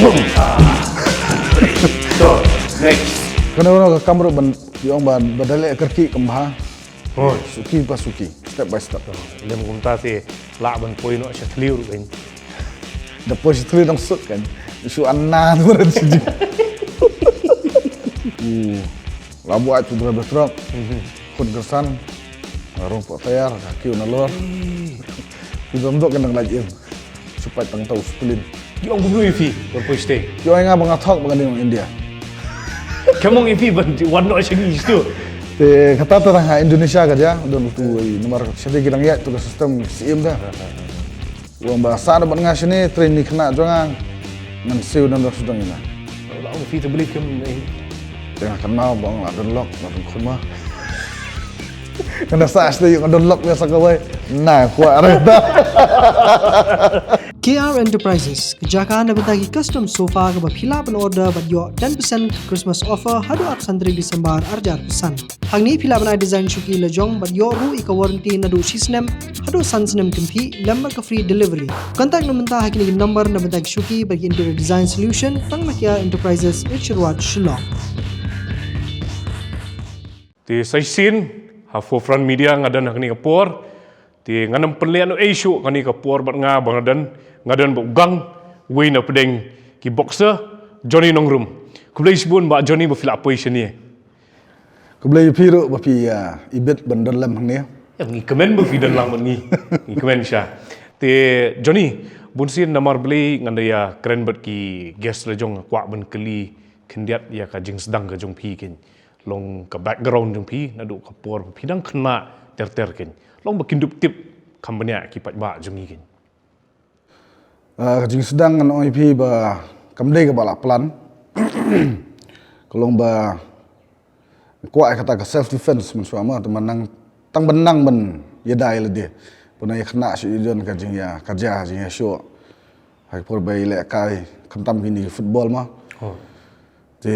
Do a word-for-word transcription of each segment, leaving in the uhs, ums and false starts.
So, next. Kano kano ka kam ruh ban ïong ba ba da leh kyrkieh kam bha. Oh, Suki pa suki, step by step. Lem kumta te lah ban poi noh sha tliu ruh kan. Da poi sha tliu dang suk kan. Shu anna tu ran sih. Labu ai tu driver truck. Khun kersan. Rong pok tayar, kaki una lor. Ki dom dok kan dang lagi. Supai tang tau split. Ki ong kumno ïa phi ban poi sha te? Ki ong nga ba nga thok ba nga dei nong India. Kam ong ïa phi ban wan noh sha ngi tu. Te kata tu ha Indonesia ka ja, don tu ai namar sha te ki dang ïaid tu ka system siem da. Wan ba sa da ban nga shane train ni kena jong nga. Ngan siu nan da sudang ina. Lah ong phi tu beli kam ni. Te nga kenal ba ong la don lok, la don khun ma. Kena sa shate ïa nga don lok biasa kawai. Na kwa arah da. K R Enterprises, ka jaka na bynta ki custom sofa kaba phi lah ban order bad ïoh ten percent Christmas offer haduh arphew san tarik December arhajar arphew san. Hangne phi lah ban ai design shuki la jong bad ïoh ruh ïa ka warranty naduh shi snem haduh san snem kynthih lem bad ka free delivery. Contact na bynta ha kine ki number na bynta ki shuki bad ki interior design solution tang na K R Enterprises, H Road, Shillong. Te sa shisien ha Forefront Media nga don ha kane ka por. Te ngan ym pynleh noh ei shuh kane ka por bad nga ba nga don, nga don bad u gang wei na pdeng ki boxer, Johnny Nongrum. Khublei shibun Bah Johnny ba phi la poi shane. Khublei phi ruh ba phi ïa ibit ban don lem hangne. Ïa, ngi kmen ba phi don lang bad ngi. Ngi kmen sha. Te Johnny, bun sien namar balei ngan da ïa kren bad ki guest la jong, kwah ban kylli khyndiat ïa ka jingsdang ka jong phi keiñ. Long ka background jong phi naduh ka por phi dang khynnah ter ter keiñ. Long ba kin dup tip kham bniah ki paidbah jong ngi keiñ. Ah, ka jingsdang ngan ong ïa phi ba kam dei kaba la plan. Ka long ba kwah ïa kata ka self defense mynshuwa ma, te man nang tang ban nang ban ïada ïa lade. Pynban ïa khynnah shu ïa don ka jingïa, ka jia jingïashoh. Ha ki por ba ïalehkai khamtam kine ki football ma. Te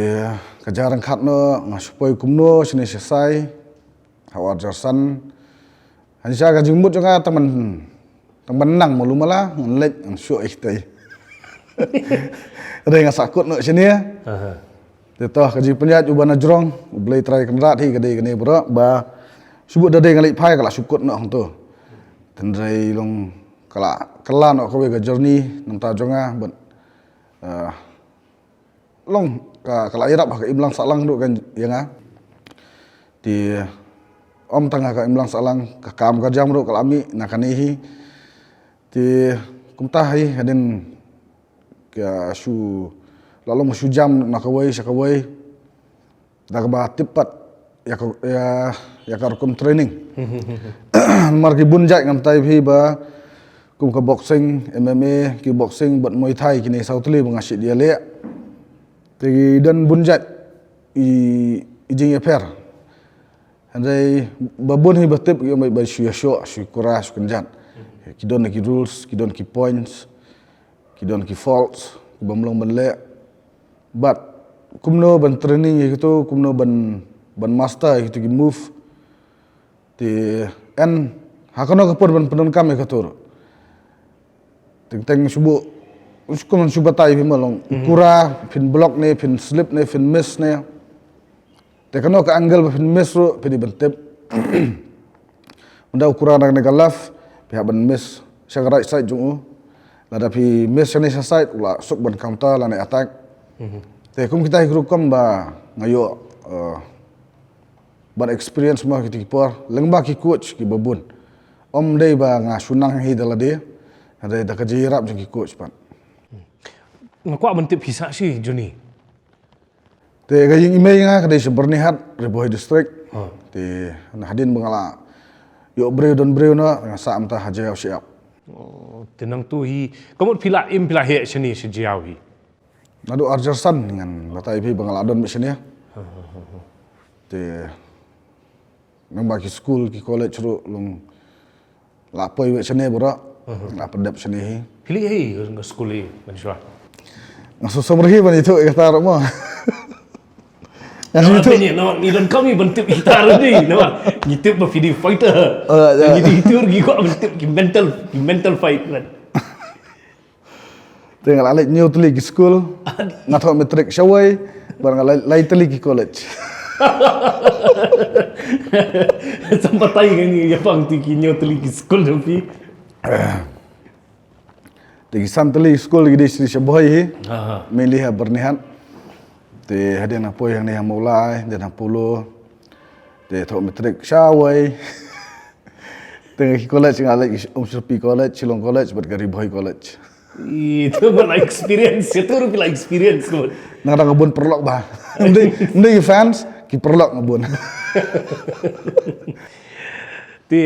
ka jia ryngkat noh nga shu poi kumno shane sha Sai ha u arhajar san. Hynrei ka jingmut jong nga tang ban, tang ban nang malu mala ngan leit ngan shoh ïa kitai. Hynrei nga sah kut noh shane. Te to ka jingpynïaid uba na jrong U Blei Trai Kynrad hi ka dei kane baroh ba shu bud da dei nga leit phai ka la shu kut noh hangto. Hynrei long ka la kylla noh kawei ka journey na bynta jong nga bad, ah, long ka, ka la ïarap ha ka imlang sahlang ruh kan ïa nga. Te ym tang ha ka imlang sahlang, ka kam ka jam ruh ka la mih na kane hi. Te kumta hi hadien ka shu la long shu jam na kawei sha kawei. Da kaba tip pat ïa ka, ïa, ïa ka rukom training. Namar ki bun jait ngam tai phi ba kum ka boxing, M M A, kickboxing bad Muay Thai kine saw tylli ba nga shait ïaleh. Te ki don bun jait i, i jingïapher. Hynrei ba bun hi ba tip ki ong ba shu ïashoh, shu kura, shu kynjat. Ki don ki rules, ki don ki points, ki don ki faults, ki bym long ban leh. Bad kumno ban training ïa kito, kumno ban, ban master ïa kito ki move. Te en ha kano ka por ban pyndonkam ïa kito ruh. Teng teng shu buh, shu kumno shu batai phi ma long. Kura, phin block ne, phin slip ne, phin miss ne. Te kano ka angle ba phin miss ruh phi dei ban tip. Mynta u kura na kane ka left, phi hap ban miss sha ka right side jong u. Lada phi miss shane sha side, u la suk ban counter lane attack. Te kum kita hi ki rukom ba nga ïoh, eh, ban experience mo kita ki por, lyngba ki coach kiba bun. Ym dei ba nga shu nang hi da lade, hynrei da ka jingïarap jong ki coach pat. Nga kwah ban tip phi sah shi, Johnny. Te ka ïing i mei nga ka dei sha Byrnihat, Ri Bhoi District. Te hadien ba nga la ïoh briew don briew noh, nga sah mynta ha Jaïaw shyiap. Oh, te nangtu hi, ka mut phi la im phi la heh shane sha Jaïaw hi? Naduh arhajar san ngan batai phi ba nga la don beit shane. Te nang ba ki skul ki college ruh long la poi beit shane baroh. La pyndep shane hi. Phi leit hi ka skul hi mynshuwa? Nga sngewsih hi ban ïathuh ïa kata ruh mo. Nga sngewsih. Ngi don kam hi ban tip ïa kata ruh ni, namar ngi tip ba phi dei fighter. Ngi dei tur ngi kwah ban tip ki mental, ki mental fight man. Te nga la leit hynñiew tylli ki skul, nga thoh matric shawei, bad nga la leit lai tylli ki college. Sa batai kane ïa pang, te ki hynñiew tylli ki skul jong phi. Te ki san tylli ki skul ki dei sha Bhoi hi. Aha. Mynta ha Byrnihat. Te hadien nga poi hangne ha Mawlai, hadien ha Polo. Te thoh matric shawei. Te ki college nga leit Umshyrpi College, Shillong College, bad ka Ri Bhoi College. Itu ba la experience, itu ruh la experience ko. Nga dang bun paralok ba. Ym dei, ym dei fans, ki paralok nga bun. Te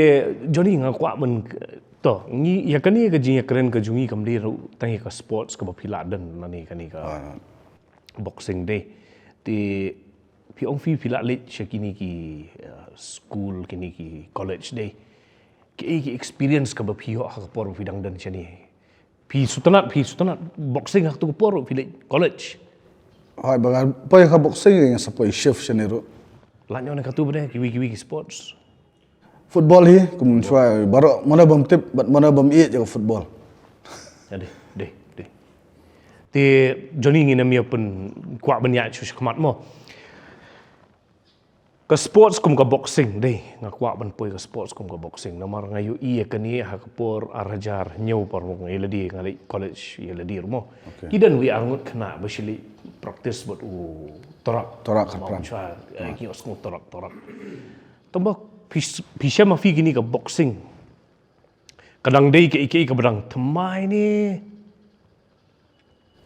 Johnny, nga kwah ban, to, ngi, ïa kane ka jingïakren ka jong ngi kam dei ruh tang ïa ka sports kaba phi la don nangne, kane ka boxing, dei. Te phi ong phi, phi la leit sha kine ki, uh, skul, kine ki college, dei. Ki, ki experience kaba phi ïoh ha ka por ba phi dang don shane. Phi sngewtynnat, phi sngewtynnat boxing ha katu ka por, phi leit college. Hooid, ba nga poi ha ka boxing, nga sa poi shift shane ruh. Lait noh na katu pat de, kiwei kiwei ki sports. Football hi, kum shuwa, baroh mano bym tip, bad mano bym ïeit ïa ka football. Ïa dei, dei, dei. Te Johnny, ngin ym ïa pyn, kwah ban ïaid shuh shakhmat mo. Ka sports kum ka boxing, dei, nga kwah ban poi ka sports kum ka boxing. Namar nga ïohi ïa kane ha ka por ar hajar hynñiew, por ba nga ïa lade, nga leit college ïa lade ruh mo. Okay. Ki don wei ar ngut khynnah ba shu leit practice bad u Torak. Torak Kharpran. Ki ïohsngew Torak, Torak. Tangba phi, phi shem ma phi kine ka boxing, ka dang dei kaei kaei kaba dang thymmai ne?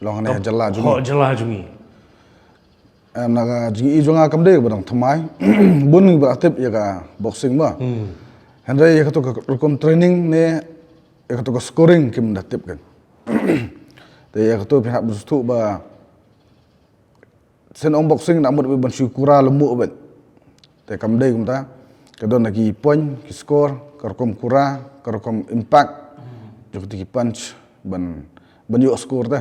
Long hangne ha jylla jong Ho, ngi. Jylla jong ngi. Em, na ka jingïohi jong nga kam dei kaba dang thymmai. Bun ngi ba la tip ïa ka boxing ba. Hynrei ïa katu ka rukom training ne ïa katu ka scoring kim da tip kan. Te ïa katu phi hap ban sngewthuh ba sien ong boxing na mut ban shu kura lyngngoh beit. Te kam dei kumta, ka don ki point, ki score, ka rukom kura, ka rukom impact jong kata ki punch ban, ban ïoh score te.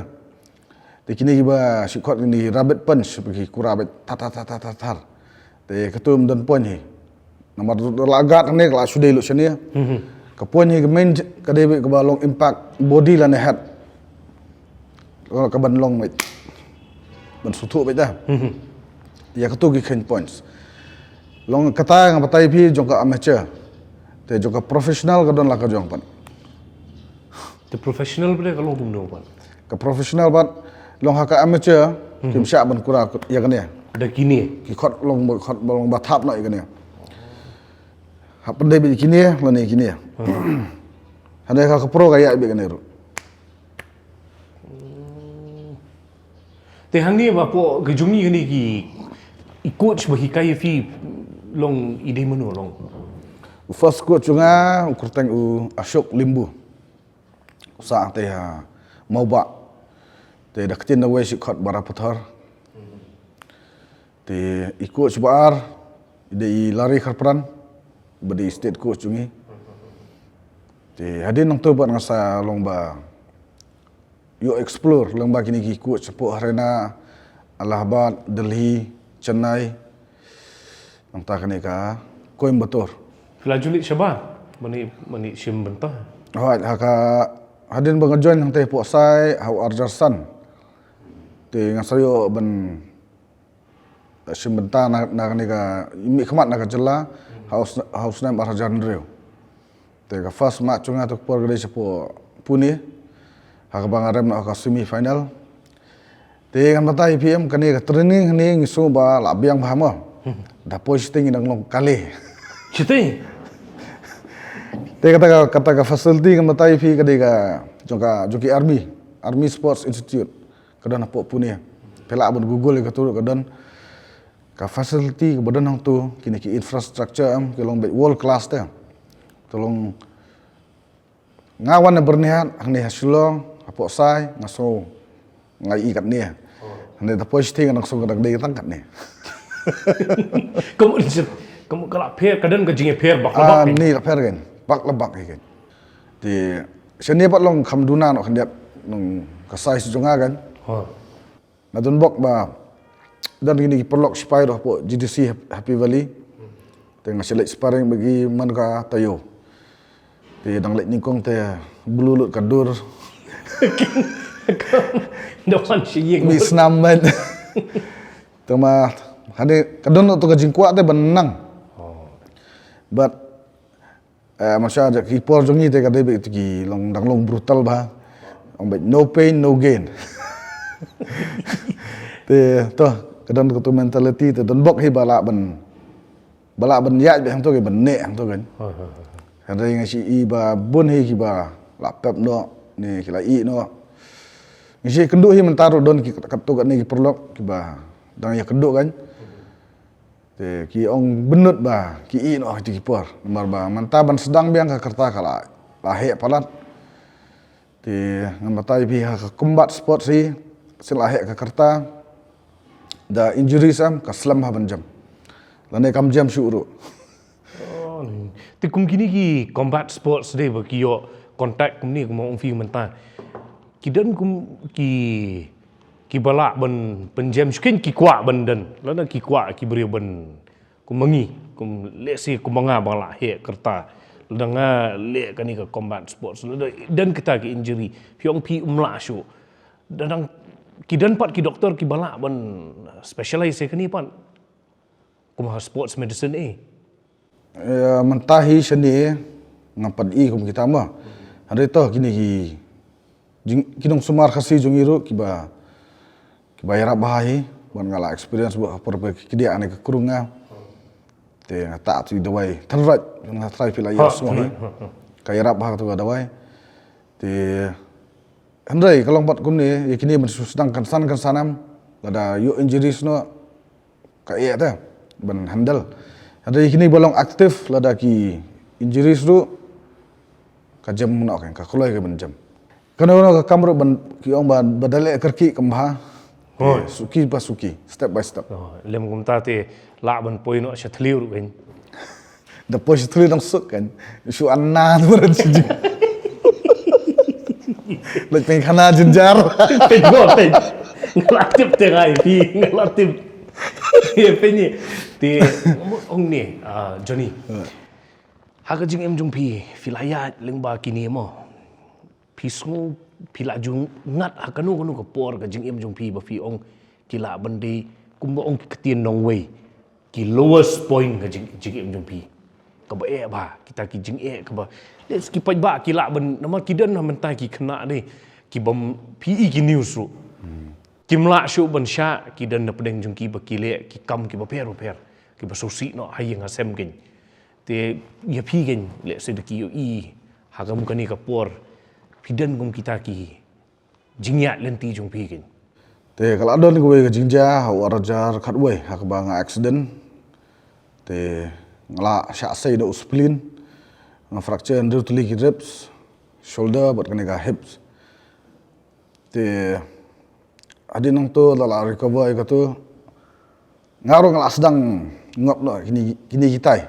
Te kine kiba shu khot kine rabbit punch, ba ki kura beit tar tar tar tar tar. Te katu ym don point hi. Namar la guard hangne, la shu dei lut shane. Ka point hi ka main ka dei beit kaba long impact body lane head. Ka ban long beit, ban sngewthuh beit da. Ïa katu ki kheiñ points. Long kata nga batai phi jong ka amateur. Te jong ka professional ka don la ka jong pat. Te professional pat de ka long kumno pat? Ka professional pat long ha ka amateur, kim shah ban kura ïa kane. Da kine. Ki khot long ba, khot ba long ba thap noh ïa kane. Hap pyndep beit kine lane kine. Hynrei ha ka pro ka ïaid beit kane ruh. Te hangne ba pok ka jong ngi kane ki, i coach ba hikai ïa phi long i dei mano long? U first coach jong nga u kyrteng u Ashok Limbu. U sah te ha Mawbah. Te da ktien da wei shu khot Barapathar. Te i coach ba ar i dei i Larry Kharpran, ba dei state coach jong ngi. Te hadien nangtu pat nga sa long ba ïoh explore lang ba kine ki coach shapoh Haryana, Allahabad, Delhi, Chennai. Nangta kane ka Coimbatore. Phi la ju leit shabar ban ïa, ban ïa shim bynta? Hooid, ha ka hadien ba nga join hangtei hapoh Sai ha u ar hajar san. Te nga sa ïoh ban shim bynta na, na kane ka mihkhmat na ka jylla ha u snem, ha u snem ar hajar hynriew. Te ka first match jong nga tu ka por ka dei shapoh Pune, ha kaba nga rem noh ha ka semi final. Te ngan batai ïa phi em, kane ka training hangne ngi sngew ba la biang bha mo. Da poi shiteng ngi dang long kale. Shiteng? Te kata ka, kata ka facility ngan batai ïa phi ka dei ka jong ka, jong ki army, Army Sports Institute. Ka don hapoh Pune. Phi lah ban Google ïa katu ruh, ka don ka facility kaba don hangtu, kine ki infrastructure em, ki long beit world class te. Te long nga wan na Byrnihat, hangne ha Shillong, hapoh Sai, nga sngew nga ïohi katne. Hangne da poi shiteng nga sngew ka dang dei tang katne. Ka mut, ka mut ka la pher, ka don ka jingïapher bak la bak. Ah, ne la pher kan. Bak la bak kan. Te shane pat long kham duna noh khyndiat nang ka size jong nga kan. Nga don bok ba don kine ki paralok shipai ruh hapoh G D C Hap-, Happy Valley. Te nga sa leit sparring bad ki man ka taïew. Te dang leit nyngkong te blu lut ka dur. Don shi ïing. Mi snam ban. Tama hane ka don tu ka jingkwah te ban nang. But eh, masha ja ki por jong ngi te ka dei bek tu ki long dang long brutal ba. Ong bek no pain no gain. Te to ka don ka tu mentality te don bok hi ba lah ban ba lah ban ïaid bek hangto ke ban neh hangto kan. Hynrei nga shi i ba bun hi ki ba lah pep noh ne ki lah i noh. Nga shi kynduh hi mynta ruh don ki kat tu kat ne ki paralok ki ba dang ïa kynduh kan. Te ki ong bynnud ba ki i noh ha ki por. Namar ba mynta ban sdang biang ka karta ka la la heh palat. Te ngan batai phi ha ka combat sports hi sien la heh ka karta. Da injuries am ka slem ha ban jem. Lane kam jem shuh ruh. Te kum kini ki combat sports de ba ki ïoh contact kumni kum ong phi mynta. Ki don kum ki ki ba lah ban pynjem shuh kin ki kwah ban don. Lada ki kwah ki briew ban kum ma ngi kum lehse kum ma nga ba lah heh karta. Lada nga leh kani ka combat sports lada don kita ki injury phi ong phi um lah shuh. Dang ki don pat ki doktor ki ba lah ban specialize ïa kani pat kum ha sports medicine eh. Mynta hi shane nga pat i kum kita ma. Hynrei to kini ki jing ki nong sumar Khasi jong i ruh ki ba ki ba ïarap bha hi ban nga la experience ba por ba ki dia ane ka krung nga. Te nga ta tu dawai tyrot nga try phi la ïa sngewbha hi. Ka ïarap bha tu ka dawai. Te hynrei ka long pat kumne ïa kini ban sdang kan san kan sanam lada ïoh injuries noh. Ka ïa te ban handle. Hynrei kini ba long active lada ki injuries ruh ka jem noh kan ka kloi ka ban jem. Kano kano ka kam ruh ban ki ong ba ba da leh kyrkieh kam bha. Suki pa suki step by step. Lem kumta te lah ban poi noh sha thliew ruh kan. Da poi sha thliew dang suk kan. Shu anna tu ran shu jing. Lek peng khana jinjar. Peng go peng. Nga la tip te ngai phi nga la tip. Ye peng ni. Te ong ni Johnny. Ha ka jingim jong phi phi la ïa lyngba kini mo. Phi sngew phi la ju ngat ha kano kano ka por ka jingim jong phi ba phi ong ki lah ban dei kumba ong ki ktien nongwei ki lowest point ka jing jingim jong phi. Kaba eh ba kita ki jingeh kaba leh ki paidbah ki lah ban namar ki don ha mynta ki khynnah dei ki bym phi i ki news ruh. Kim lah shuh ban shah ki don na pdeng jong ki ba ki leh ki kam kiba pher ba pher kiba sngewsih noh ha ïing ha sem kin. Te ïa phi kein lehse da ki ïohi ha ka kum kane ka por phi don kum kita ki jingïaid lynti jong phi kein. Te ka la don kawei ka jingjia ha u arhajar khatwei ha kaba nga accident. Te nga la shah sei da u spleen, nga fracture hynriew tylli ki ribs, shoulder bad kane ka hips. Te hadien nangto da la recover ïa kato. Nga ruh nga la sdang ngop noh kine kine kitai.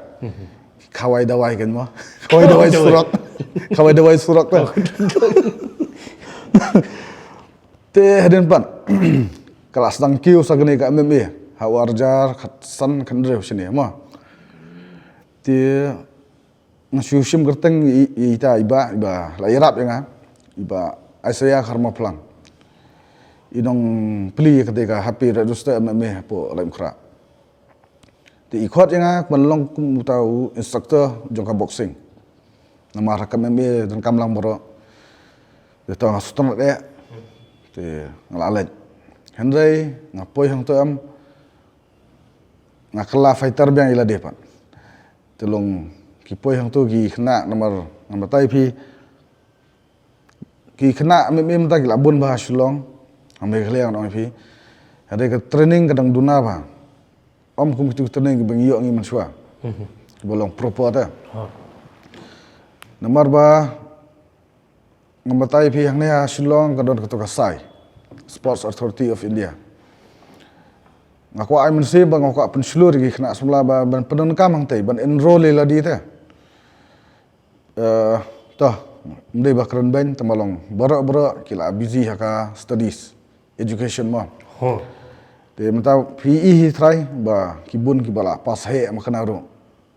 Khawai dawai kan mo. Khawai dawai surok. Khawai dawai surok te. Te hadien pat ka la sdang kiew sa kane ka M M A ha u arhajar khatsan khathynriew shane mo. Te nga shu shim kyrteng ïa ita iba iba la ïarap ïa nga iba Isaiah Kharmaplang. I nongplie ïa kata ka Happy Red Rooster M M A hapoh Laitumkhrah. Te i khot ïa nga ban long kum uta u instructor jong ka boxing. Namar ha ka M M A donkam lang baroh. Te to nga sngewtynnat eh. Te nga la leit. Hynrei nga poi hangto em nga kylla fighter biang ïa lade pat. Te long ki poi hangto ki khynnah namar ngan batai phi. Ki khynnah mih mih mynta ki la bun bha ha Shillong ha Meghalaya ngan ong ïa phi. Hynrei ka training ka dang duna bha. Ym kum kitu ki training kiba ngi ïoh ngi mynshuwa. Kiba long proper te. Namar ba ngan batai ïa phi hangne ha Shillong ka don kato ka SAI, Sports Authority of India. Nga kwah ai mynsiem ba nga kwah pynshlur ïa ki khynnah samla ba ban pyndonkam hangtei ban enroll ïa lade te. Eh, to, ym dei ba kren beiñ tangba long baroh baroh ki la busy ha ka studies, education mo. Te mynta phi i hi trai ba ki bun kiba la pass heh ma kane ruh.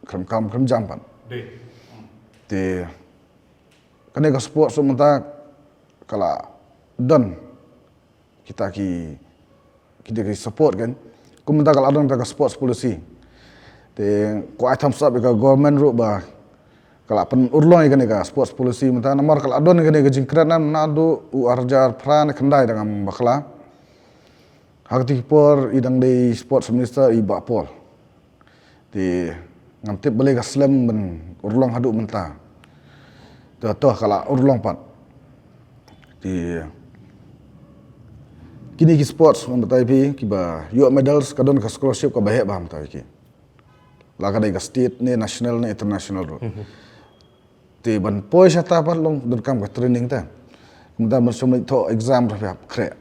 Khlem kam khlem jam pat. Te kane ka sports ruh mynta ka la don kita ki, kita ki support kan. Kum mynta ka la don ka sports policy. Te ko ai thumbs up ïa ka government ruh ba ka la pynurlong ïa kane ka sports policy mynta namar ka la don ïa kane ka jingkren na naduh u arhajar phra ne khyndai da ngam bakla. Ha kata ki por i dang dei sports minister i Bah Paul. Te ngam tip balei ka slem ban urlong haduh mynta. Te to ka la urlong pat. Te kine ki sports ngam batai phi kiba ïoh medals ka don ka scholarship kaba heh bha mynta ki. La ka dei ka state ne national ne international ruh. Te ban poi shata pat long donkam ka training te. Mynta ban sum leit thoh exam ruh phi hap khreh.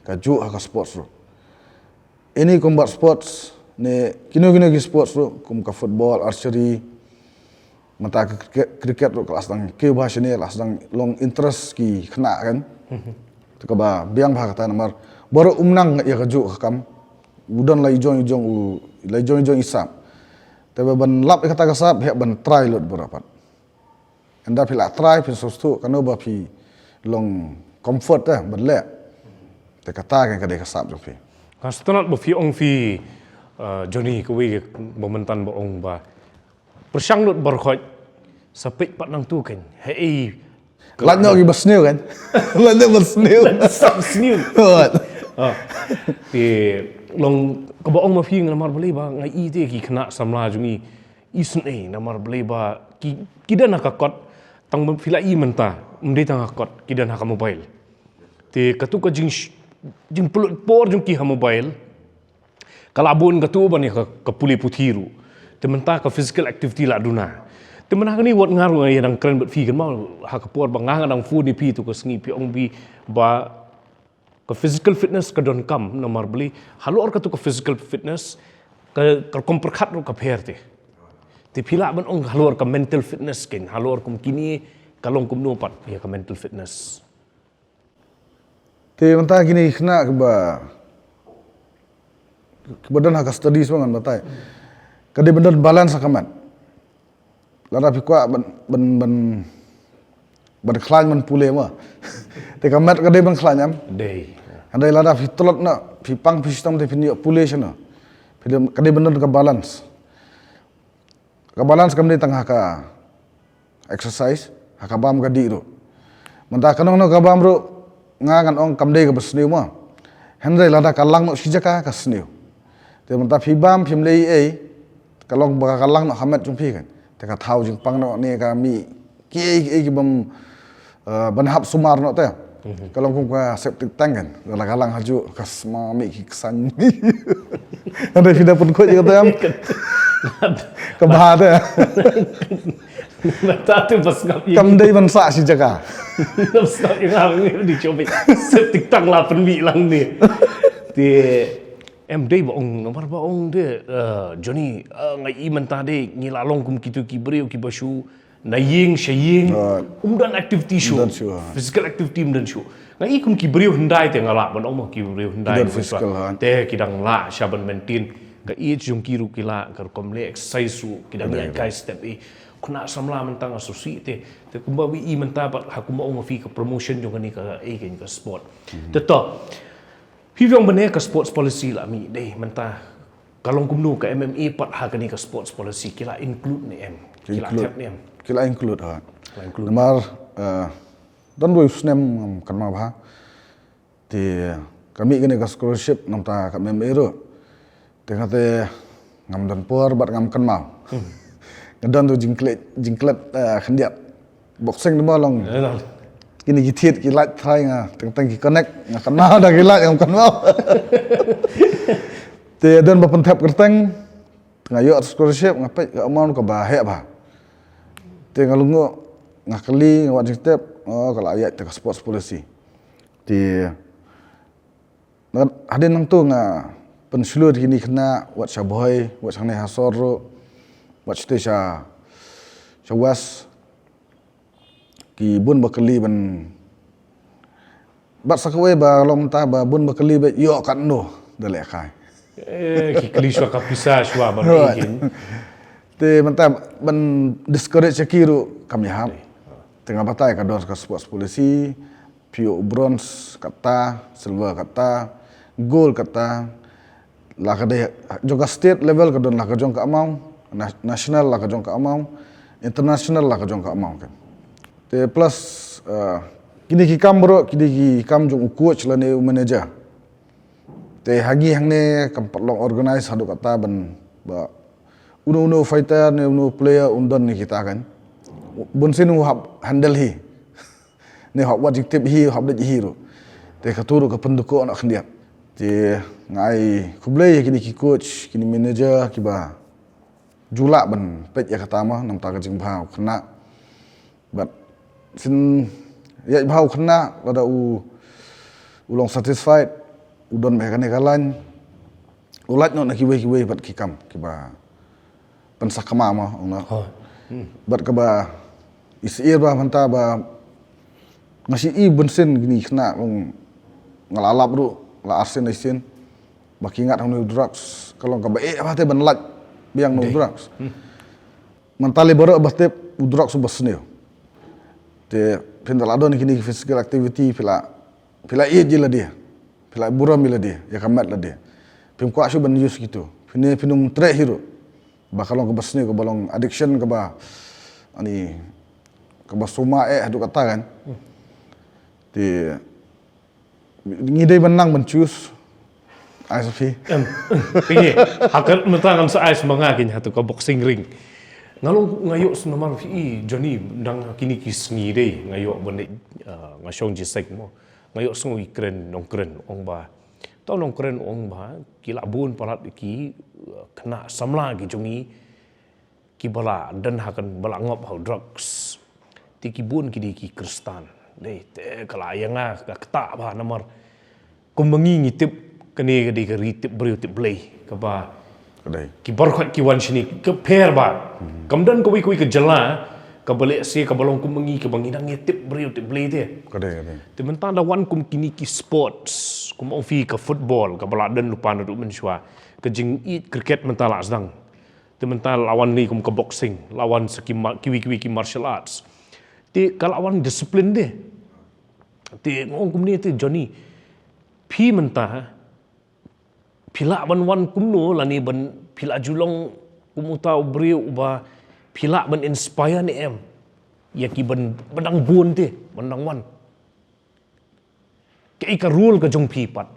Ka juh ha ka sports ruh. Any combat sports ne kino kino ki sports ruh kum ka football, archery, mynta ka cricket, cricket ruh ka la sdang kiew bha shane, la sdang long interest ki khynnah kan. Te kaba biang bha kata namar baroh um nang ïa ka juh ka kam. U don la i jong i jong u, la i jong i jong i sap. Te ban lap ïa kata ka sap heh ban try lut baroh pat. Ynda phi la try phin sngewthuh kano ba phi long comfort te ban leh. Te kata kan ka dei ka sap jong phi. Nga sngewtynnat ba phi ong phi, uh, Johnny kawei ba mynta ba ong ba pyrshang lut baroh khoit sa peit pat nangtu kan. Hei. Lait noh ki ba sniew kan. Lait noh ba sniew. Sap sniew. Te long kaba ong ma phi nga namar balei ba nga i te ki khynnah samla jong i isynei namar balei ba ki, ki don ha ka kot tang phi la i mynta ym dei tang ha kot ki don ha ka mobile. Te katu ka jing, jingpynlut por jong ki ha mobile ka la bun katu ban ïa ka, ka pule puthi ruh. Te mynta ka physical activity la duna. Te mynta kane wat nga ruh nga ïa dang kren bad phi kan ma ha ka por ba nga nga dang phone ïa phi tu ka sngi phi ong phi ba ka physical fitness ka donkam namar balei halor katu ka physical fitness ka, ka rukom pyrkhat ruh ka pher te. Te phi lah ban ong halor ka mental fitness kan halor kum kine ka long kumno pat ïa ka mental fitness. Te mynta kine khynnah kiba, kiba don ha ka studies ba ngan batai. Ka dei ban don balance ha ka mat. Lada phi kwah ban, ban, ban, ban khlaiñ ban pule ma. Te ka met ka dei ban khlaiñ em. Dei. Hynrei lada phi tlot na, phi pang phi shitom te phin ïoh pule shano. Phi dei, ka dei ban don ka balance. Ka balance kam dei tang ha ka exercise, ha ka bam ka dih ruh. Mynta kano kano ka bam ruh, nga ngan ong kam dei kaba sniew ma. Hynrei lada ka lang noh shi jaka ka sniew. Te mynta phi bam phim leh ei, ka long ba ka lang noh ha met jong phi kan. Te ka thaw jingpang noh ne ka mih kiei kiei ki bym, eh, ban hap sumar noh te. Ka long kum ka septic tank kan. Lada ka lang ha juh ka sma mih ki ksain. Hynrei phi da pynkhuid ïa ka te em. Ka bha te. Mynta tu ba sngap ïa. Kam dei ban sah shi jaka. Ba sngap ïa nga ngi di chobi. Septic tank la pynmih lang ne. Te em dei ba ong namar ba ong de, eh, Johnny, eh, nga i mynta de ngi la long kum kitu ki briew kiba shu na ïing sha ïing. Um don activity shuh. Physical activity um don shuh. Nga i kum ki briew hyndai te nga lah ban ong ma ki briew hyndai. Te ki dang lah sha ban maintain. Ka age jong ki ruh ki lah ka rukom leh exercise ruh ki dang ïaid kai step i. Khynnah samla mynta nga sngewsih te. Te kumba ba i mynta bad ha kumba ong ma phi ka promotion jong kane ka, eh, kane ka sport. Te to. Phi ong ba ne ka sports policy la mih dei mynta ka long kumno ka M M A pat ha kane ka sports policy ki la include ne em? Ki la thep ne em? Ki la include ha. Namar, eh, don wei u snem ngam kynmaw bha. Te ka mih kane ka scholarship namar ka M M A ruh. Te nga te ngam don por bad ngam kynmaw. Nga don tu jingklet, jingklet, eh, khyndiat. Boxing dei ma long. Kine ki thied ki light try nga teng teng ki connect nga kynmaw da ki light ngam kynmaw. Te don ba pynthep kyrteng te nga ïoh scholarship nga peit ka amount kaba heh bha. Te nga lyngngoh nga kylli nga wad jingtip, oh, ka la ïaid te ka sports policy. Te hadien nangtu nga pynshlur kine khynnah wat sha Bhoi, wat shangne ha sor ruh, wat shatei sha, sha West. Ki bun ba kylli ban, bad sa kawei ba long mynta ba bun ba kylli ba ïoh katno da lehkai. Eh, ki kylli shuwa ka pisa shuwa ban. Te mynta ban discourage ïa ki ruh kam ïahap. Te nga batai ka don ka sports policy. Phi ïoh bronze kata, silver kata, gold kata, la ka dei jong ka state level ka don la ka jong ka amount, na-, national la ka jong ka amount, international la ka jong ka amount kan. Te plus, uh, kine ki kam bro, kine ki kam jong u coach lane u manager. Te ha ngi hangne kam pat long organize haduh kata ban ba uno uno fighter ne uno player un don ne kita kan. Bun sien u hap handle hi. Ne hap wat jingtip hi, hap leit hi ruh. Te katu ruh ka pynduh ko na khyndiat. Te nga ai khublei ïa kine ki coach, kine manager kiba ju lah ban peit ïa kata ma namar ka jingbha u khynnah. Bad shisien ïa bha u khynnah lada u, u long satisfied, u don bha kane ka line, u lait noh na kiwei kiwei bad ki kam kiba pynsakma ma ong na. Bad kaba isih ba mynta ba nga shu i bun sien kine ki khynnah long nga la lap ruh la arsien arsien ba ki ngat hangne u drugs ka long kaba eh ba te ban lait biang na u drugs. Mynta lei baroh ba tip u drugs u ba sniew. Te phin da la don kine ki physical activity phi la, phi la ïeit ïa lade, phi la burom ïa lade, ïa ka met lade. Phim kwah shuh ban use kitu. Phin ne phin ym treh hi ruh. Ba ka long kaba sniew kaba long addiction kaba ani kaba suma eh haduh kata kan. Te ngi dei ban nang ban choose. Ai sa phi. Em, phi. Hakat mynta ngan sa ai sa ma nga kine ha tu ka boxing ring. Nga long nga ïoh sa namar phi Johnny dang kine ki sngi dei nga ïoh ban dei, ah, nga shong jingïaseng mo. Nga ïoh sngew i kren nongkren ong ba. Tang nongkren ong ba ki la bun palat ki, ah, khynnah samla ki jong i kiba la don ha kan ba la ngop ha u drugs. Te ki bun ki dei ki Khristan. Dei te ka la ïa nga ka ktah ba namar kum ma ngi ngi tip kane ka dei ka ri tip briew tip Blei kaba ki baroh ki wan shane ka pher ba kam don kawei kawei ka jylla kaba lehse kaba long kum ma ngi kaba ngi dang ïa tip briew tip Blei te. Te mynta da wan kum kine ki sports kum ong phi ka football kaba la don lypa naduh mynshuwa, ka jingïeit cricket mynta la sdang. Te mynta la wan ni kum ka boxing, la wan sa ki ma-, kiwei kiwei ki martial arts. Te ka la wan discipline de. Te nga ong kumne te Johnny, phi mynta phi lah ban wan kumno lane ban phi lah ju long kum uta u briew uba phi lah ban inspire ne em ïa ki ban, ban dang bun te, ban dang wan. Kaei ka role ka jong phi pat?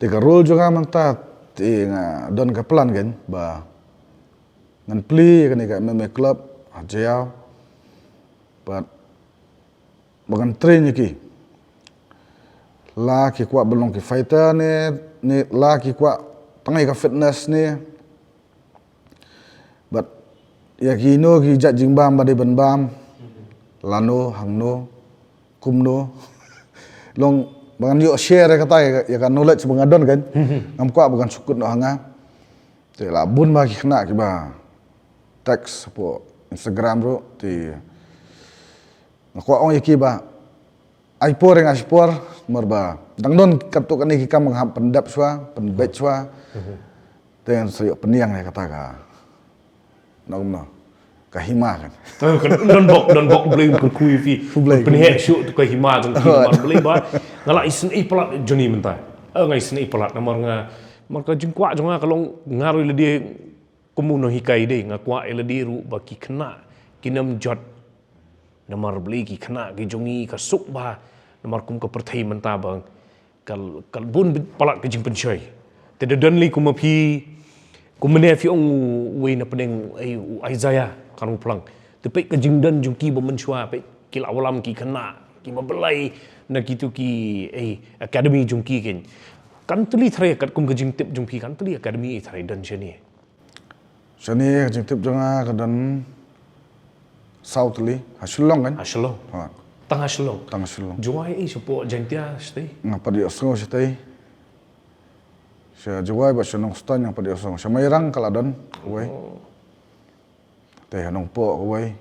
Te ka role jong nga mynta te nga don ka plan kan ba ngan plie kane ka M M A club ha Jaiaw. Bad ba ngan train ïa ki. La ki kwah ban long ki fighter ne, ne la ki kwah tang ïa ka fitness ne. Bad ïa kino ki jait jingbam ba dei ban bam. Lano, hangno, kumno. Long ba ngan ïoh share ïa kata ïa ka, ïa ka knowledge ba nga don kan. Ngam kwah ba kan shu kut noh ha nga. Te la bun ba ki khynnah kiba text hapoh Instagram ruh te nga kwah ong ïa ki ba ai por ïa nga shipor, namar ba dang don katto katne ki kam ba nga hap pyndep shuwa, pynbeit shuwa. Te ngan sa ïoh pynïeng ïa kata ka, nongno, ka hima kan. Don bok, don bok Blei kyrkhu ïa phi. Pynheh shuh tu ka hima jong phi namar Blei ba nga la isynei palat Johnny mynta. Nga isynei palat namar nga, namar ka jingkwah jong nga ka long nga ruh lade kum u nonghikai dei, nga kwah ïa lade ruh ba ki khynnah kin ym jot. Namar Blei ki khynnah ki jong ngi ka suk ba namar kum ka pyrthei mynta ba ka, ka bun palat ka jingpynshoi. Te da don lei kum ma phi, kum mynne phi ong uwei na pdeng ei u Isaiah Kharngplang. Te peit ka jingdon jong ki ba mynshuwa peit ki la wallam ki khynnah kiba blei na kitu ki ei academy jong ki ken. Kan tylli trai katkum ka jingtip jong phi kan tylli academy trai don shane. Shane ka jingtip jong nga ka don saw tylli ha Shillong kan? Ha Shillong. Tang ha Shillong. Tang ha Shillong. Jowai ei shapoh Jaintia shatei. Nga pat ïohsngew shatei. Sha Jowai bad sha Nongstoiñ nga pat ïohsngew. Sha Mairang ka la don uwei. Te ha Nongpoh kawei.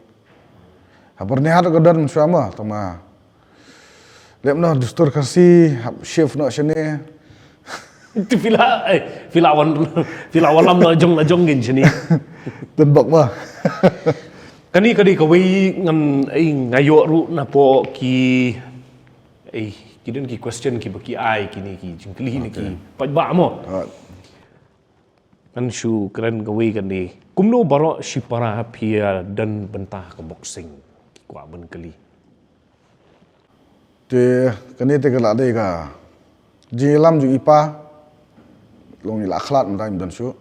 Ha Byrnihat ka don shuwa ma tang ma. Lem noh dustur Khasi hap shift noh shane. Te phi la, eh, phi la wan, phi la wallam la jong la jong kin shane. Don bok ma. Kane ka dei kawei ngan, eh, nga ïoh ruh napoh ki, eh, ki don ki question kiba ki ai, kine ki jingkylli ne ki paidbah mo. Ngan shu kren kawei kane. Kumno baroh shipara phi ïa don bynta ka boxing? Ki kwah ban kylli. Te kane te ka la dei ka jingïalam jong i pa. Long i la khlad mynta im don shuh.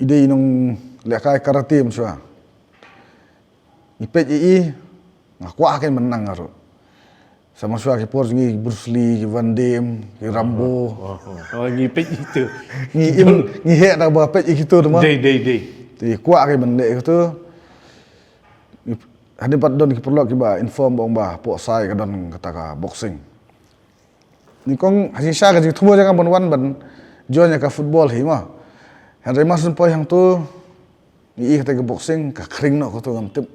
I dei i nonglehkai karate mynshuwa. Ngi peit ïa i, nga kwah kein ban nang nga ruh. Sa mynshuwa ki por jong ngi, Bruce Lee, ki Van Damme, ki Rambo. Oh, oh, oh, ngi peit ïa itu. Ngi im, ngi heh da ba peit ïa kitu tu ma. Dei, dei, dei. Te kwah kein ban leh ïa kitu. Hadien pat don ki paralok kiba inform ba ong ba hapoh Sai ka don kata ka boxing. Nyngkong ha jingshisha ka jingthmu jong nga ban wan ban join ïa ka football hi ma. Hynrei ma shu poi hangtu, ngi ïohi kata ka boxing ka khring noh katu, ngam tip.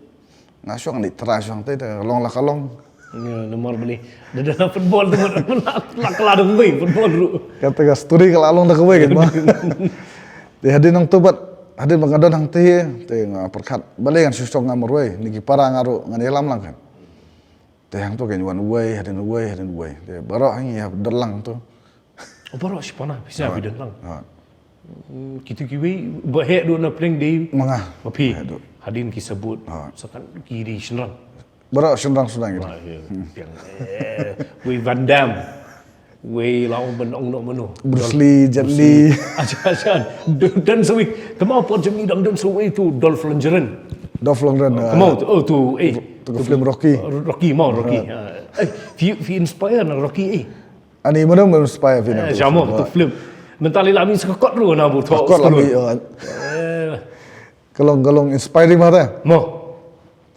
Nga shu ong ngan try shuh hangtai, te ka long la ka long. Ïa, namar balei? Da don football tu, la, la, la dang wei football ruh. Kata ka story ka la long da kawei kein ma. Te hadien hangtu pat, hadien ba nga don hangtai, te nga pyrkhat balei ngan shu shong nga marwei, ne ki para nga ruh ngan ïalam lang kein. Te hangtu kein wan uwei, hadien uwei, hadien uwei. Te baroh ngi ïa don lang tu. Oh, baroh shipara phi sa phi don lang. Ha. Hmm, kitu kiwei ba heh duh na pdeng dei ma nga. Ma phi. Heh duh. Hadien ki sabut. Ha. Sa kane ki dei shynrang. Baroh shynrang shynrang ki dei. Wah, ïa. Piang, eh, wei Van Damme. Wei la ong ban ong noh mano. Bruce Lee, Jet Li. Acha, acha. Don, don sa wei. Te mo pat jong ngi dang don sa wei tu Dolph Lundgren. Dolph Lundgren. Te mo, oh, tu, eh, tu ka film Rocky. Rocky mo, Rocky. Ha. Eh, phi, phi inspire na Rocky, eh. Ani mano mo inspire phi na tu film. Mynta lei la mih sa ka kot ruh na bun. Kot la mih. Ka long, ka long inspiring ma te. Mo.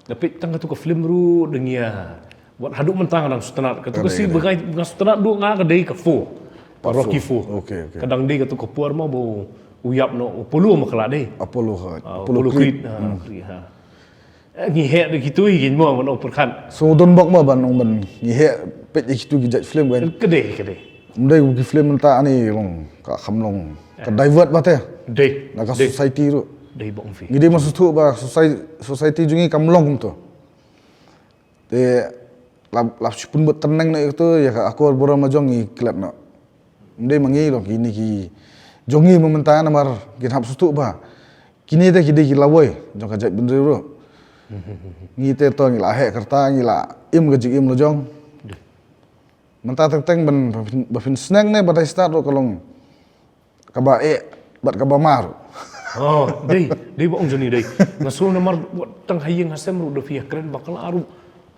Nga peit tang katu ka film ruh dang ïa. Wat haduh mynta nga dang sngewtynnat. Katu ka scene ba nga sngewtynnat duh nga ka dei ka four. Rocky four. Okey, okey. Ka dang dei katu ka por ma ba u ïap noh Apollo ma ka la dei. Apollo, ha. Apollo Creed. Ha, Creed, ha. Eh, ngi heh da kitu hi kein mo ban ong pyrkhat. So don bok ma ban ong ban ngi heh peit ïa kitu ki jait film kein. Ka dei, ka dei. Ym dei ki film mynta ani long ka kham long ka divert ba te. Dei. Na ka society ruh. Dei bok phi. Ngi dei ma sngewthuh ba society, society jong ngi kam long kumto. Te la, la shu pynbud tneng na ïa katu, ïa ka akor burom la jong ngi klet noh. Ym dei ma ngi long, kine ki jong ngi mynta namar kin hap sngewthuh ba kine te ki dei ki lawei jong ka jaitbynriew ruh. Ngi te to ngi la heh kyrta, ngi la im ka jingim la jong. Mynta teng teng ban ba phin, ba phin sneng ne ba dei start ruh ka long kaba eh bad kaba mar. Oh, dei, dei ba ong jong ngi dei. Nga sngew namar tang ha ïing ha sem ruh da phi ïa kren bakla ruh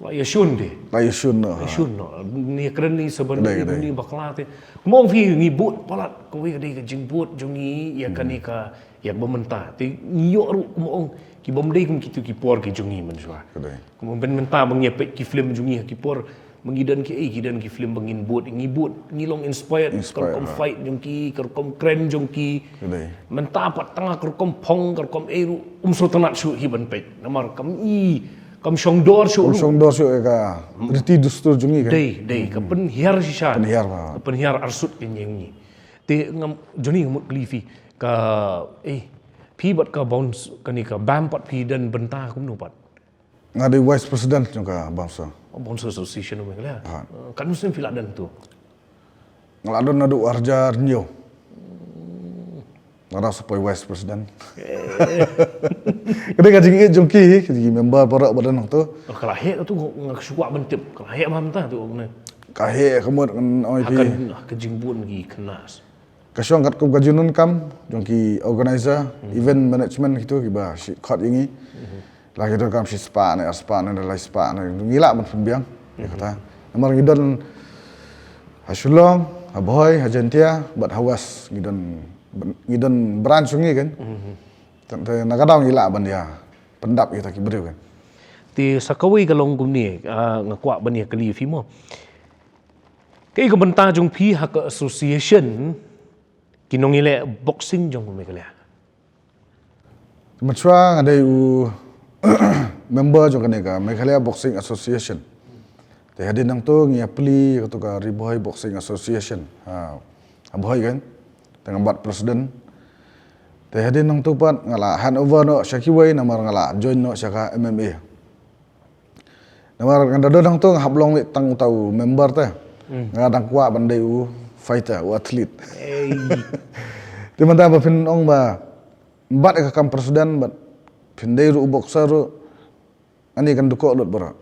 la ïa shun dei. La ïa shun noh. La ïa shun noh. Ngi ïa kren ni sa ban ïa ni bakla te. Kumba ong phi ngi bud palat, kawei ka dei ka jingbud jong ngi ïa kane ka, ïa kaba mynta. Te ngi ïoh ruh kumba ong ki bym dei kum kitu ki por ki jong ngi mynshuwa. Ka dei. Kumba mynta ba ngi ïa peit ki film jong ngi ha ki por ba ngi don ki, eh, ki don ki film ba ngin bud, ngi bud, ngi long inspired, ka rukom fight jong ki, ka rukom kren jong ki. Mynta pat tang ka rukom phong, ka rukom ei ruh um sngewtynnat shuh hi ban peit. Namar kam i, kam shong dor shuh ruh. Kam shong dor shuh ïa ka riti dustur jong ngi ka. Dei, dei, ka pynhiar shisha. Pynhiar ba. Ka pynhiar arsut ka jong ngi. Te ngam, jong ngi nga mut kylli phi ka, eh, phi bad ka Bounce, kane ka BAM pat phi don bynta kumno pat? Nga dei Vice President jong ka Bouncer. Oh, Bouncer Association of Meghalaya. Ha. Eh, katno snem phi la don tu? Nga la don naduh arhajar hynñiew. Nga dang sa poi Vice President. Eh. Ka dei ka jingïeit jong ki, ki member baroh ba don hangtu. Oh, ka la heh tu, nga shu kwah ban tip. Ka la heh ba mynta tu, ne? Ka heh ka mut ngan ong ïa phi. Ha ka, ha ka jingbun ki khynnah. Ka shong katkum ka jingdonkam jong ki organizer, event management kitu kiba shim khot ïa ngi. La ki donkam shispah ne, arspah ne, laispah ne, ngi lah ban pynbiang ïa kata. Namar ngi don ha Shillong, ha Bhoi, ha Jaintia bad ha West, ngi don, ngi don branch jong ngi kan. Tang te na ka daw ngi lah ban ïa pyndap ïa kita ki briew kan. Te sa kawei ka long kumne, ah, nga kwah ban ïa kylli ïa phi mo. Kaei ka bynta jong phi ha ka association ki nongïaleh boxing jong ka Meghalaya? Mynshwa nga dei u member jong kane ka Meghalaya Boxing Association. Te hadien nangtu ngi ïa plie katu ka Ri Bhoi Boxing Association. Ha, ha Bhoi kan. Te nga bat president. Te hadien nangtu pat nga la hand over noh sha kiwei namar nga la join noh sha ka M M A. Namar nga da don hangtu nga hap long mih tang uta u member te. Hmm. Nga dang kwah ban dei u fighter, u athlete. Ei. Te mynta ba phin ong ba bat ka kam president, bat phin dei ruh u boxer ruh, ani kan dukoh lut baroh.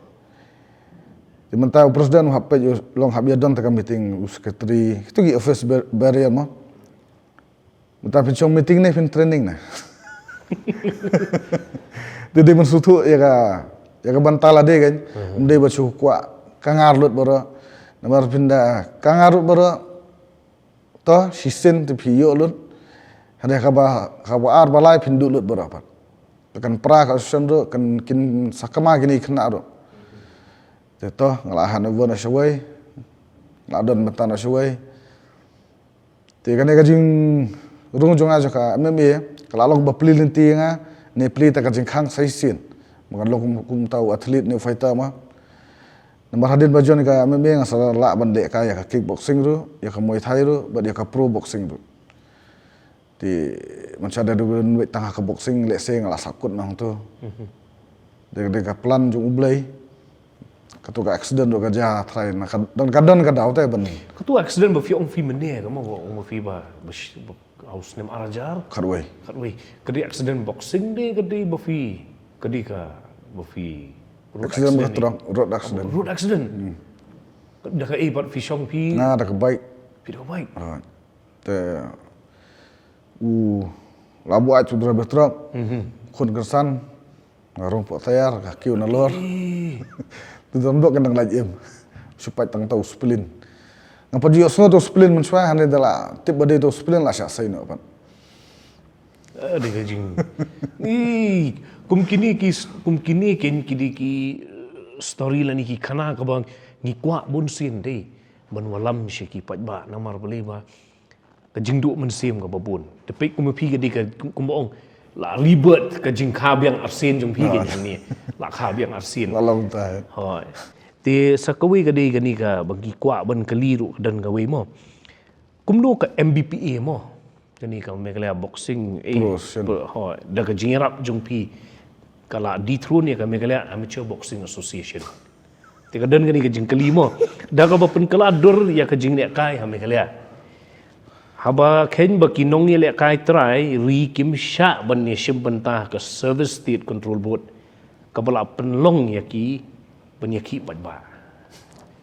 Te mynta u president u hap peit u long hap ïa don te ka meeting, u secretary, kitu ki office ber-, bearer mo. Mynta phin shong meeting ne phin training ne. Te dei ban shu thuh ïa ka, ïa ka bynta lade kan. Mhm. Ym dei ban shu kwah kangar lut baroh. Namar phin da kangar lut baroh, to shisien te phi ïoh lut. Hynrei kaba, kaba ar ba lai phin duh lut baroh pat. Te kan pra ka association ruh kan kin sa kama kine ki khynnah ruh. Te to nga la hand over noh shawei. Nga la don bynta noh shawei. Te kane ka jingrung jong nga jong ka M M A ka la long ba plie lynti ïa nga, ne plie da ka jingkhang sa shisien. Ba ngan long kum, kum uta u athlete ne u fighter mo. Namar hadien ba join ka M M A nga sa lah ban lehkai ïa ka kickboxing ruh, ïa ka Muay Thai ruh, bad ïa ka pro boxing ruh. Te mynshwa da dei ban wei tang ha ka boxing, lehse nga la sahkut nangtu. Mhm. Dei, dei ka plan jong U Blei. Katu ka accident ruh ka jia trai na ka don, ka don ka daw te ban. Katu accident ba phi ong phi mynne ka mo, ba ong ba phi ba, ba sh-, ba, ha u snem ar hajar khatwei. Khatwei. Ka dei accident boxing dei ka dei ba phi, ka dei ka ba phi road accident, accident ba ka truck, road accident. Road accident. Hmm. Da kaei pat phi shong phi? Nga da ka bike. Phi da ka bike. Right. Te u la buaid u driver truck. Mhm. Khun kyrsan. Nga rung poh tayar, ka kiew na lor. Ih. Te don bok ka dang lait im. Shu pait tang uta u splint. Nga pat ju ïohsngew uta u splint mynshwa, hynrei da la tip ba dei uta u splint la shah sei noh pat. Ah, dei ka jing. Ih, kum kine ki s-, kum kine kin ki dei ki, eh, story lane ki khana kaba ngi kwah bun sien dei ban wallam sha ki paidbah namar balei ba ka jingduh mynsiem kaba bun. Te peit kum phi ka dei ka, kum ba ong, la rebirth ka jingkha biang arsien jong phi ka jong ni. La kha biang arsien. La long tai. Hooid. Te sa kawei ka dei kane kaba ngi kwah ban kylli ruh ka don kawei mo. Kumno ka M B P A mo. Kane ka Meghalaya Boxing, eh, Pro Association. Hooid. Da ka jingïarap jong phi ka la dethrone ïa ka Meghalaya Amateur Boxing Association. Te ka don kane ka jingkylli mo. Da kaba pynkylla dur ïa ka jinglehkai ha Meghalaya. Haba kheiñ ba ki nongïalehkai trai ri kim shah ban ïashim bynta ha ka Service State Control Board kaba la pynlong ïa ki ban ïakhih paidbah.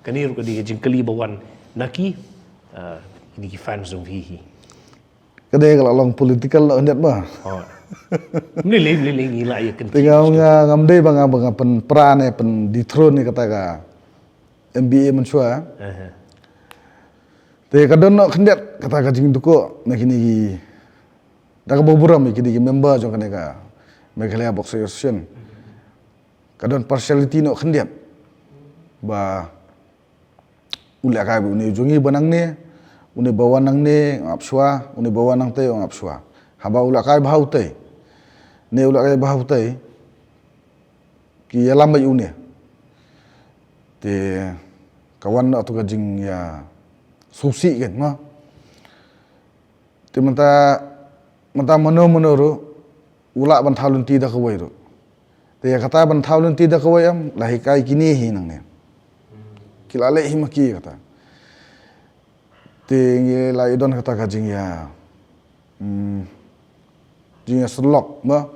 Kane ruh ka dei ka jingkylli ba wan na ki, ah, kine ki fans jong phi hi. Ka dei ka la long political noh khyndiat ba. Oh. Mlei lei, mlei lei ngi la ïa kynti. Te nga, nga, ngam dei ba nga, ba nga pynpra ne pyndethrone ne kata ka M B A mynshwa. Aha. Te ka don noh khyndiat kata ka jingdukoh na kine ki, da kaba burom ïa kine ki member jong kane ka Meghalaya Boxing Association. Ka don partiality noh khyndiat. Ba u lehkai ba une u jong ngi ba nangne, une ba wan nangne, u ap shuwa, une ba wan nangtei, u ap shuwa. Haba u lehkai ba ha utei, ne u lehkai ba ha utei, ki ïalam bad une. Te ka wan noh tu ka jingïasngewsih kan, ma. Te mynta, mynta mano mano ruh u lah ban thaw lynti da kawei ruh. Te ïa kata ban thaw lynti da kawei em, la hikai kine hi nangne. Ki la leh hi ma ki kata. Te ngi la ïa don kata ka jingïa, hmm, jingïasyllok, ma.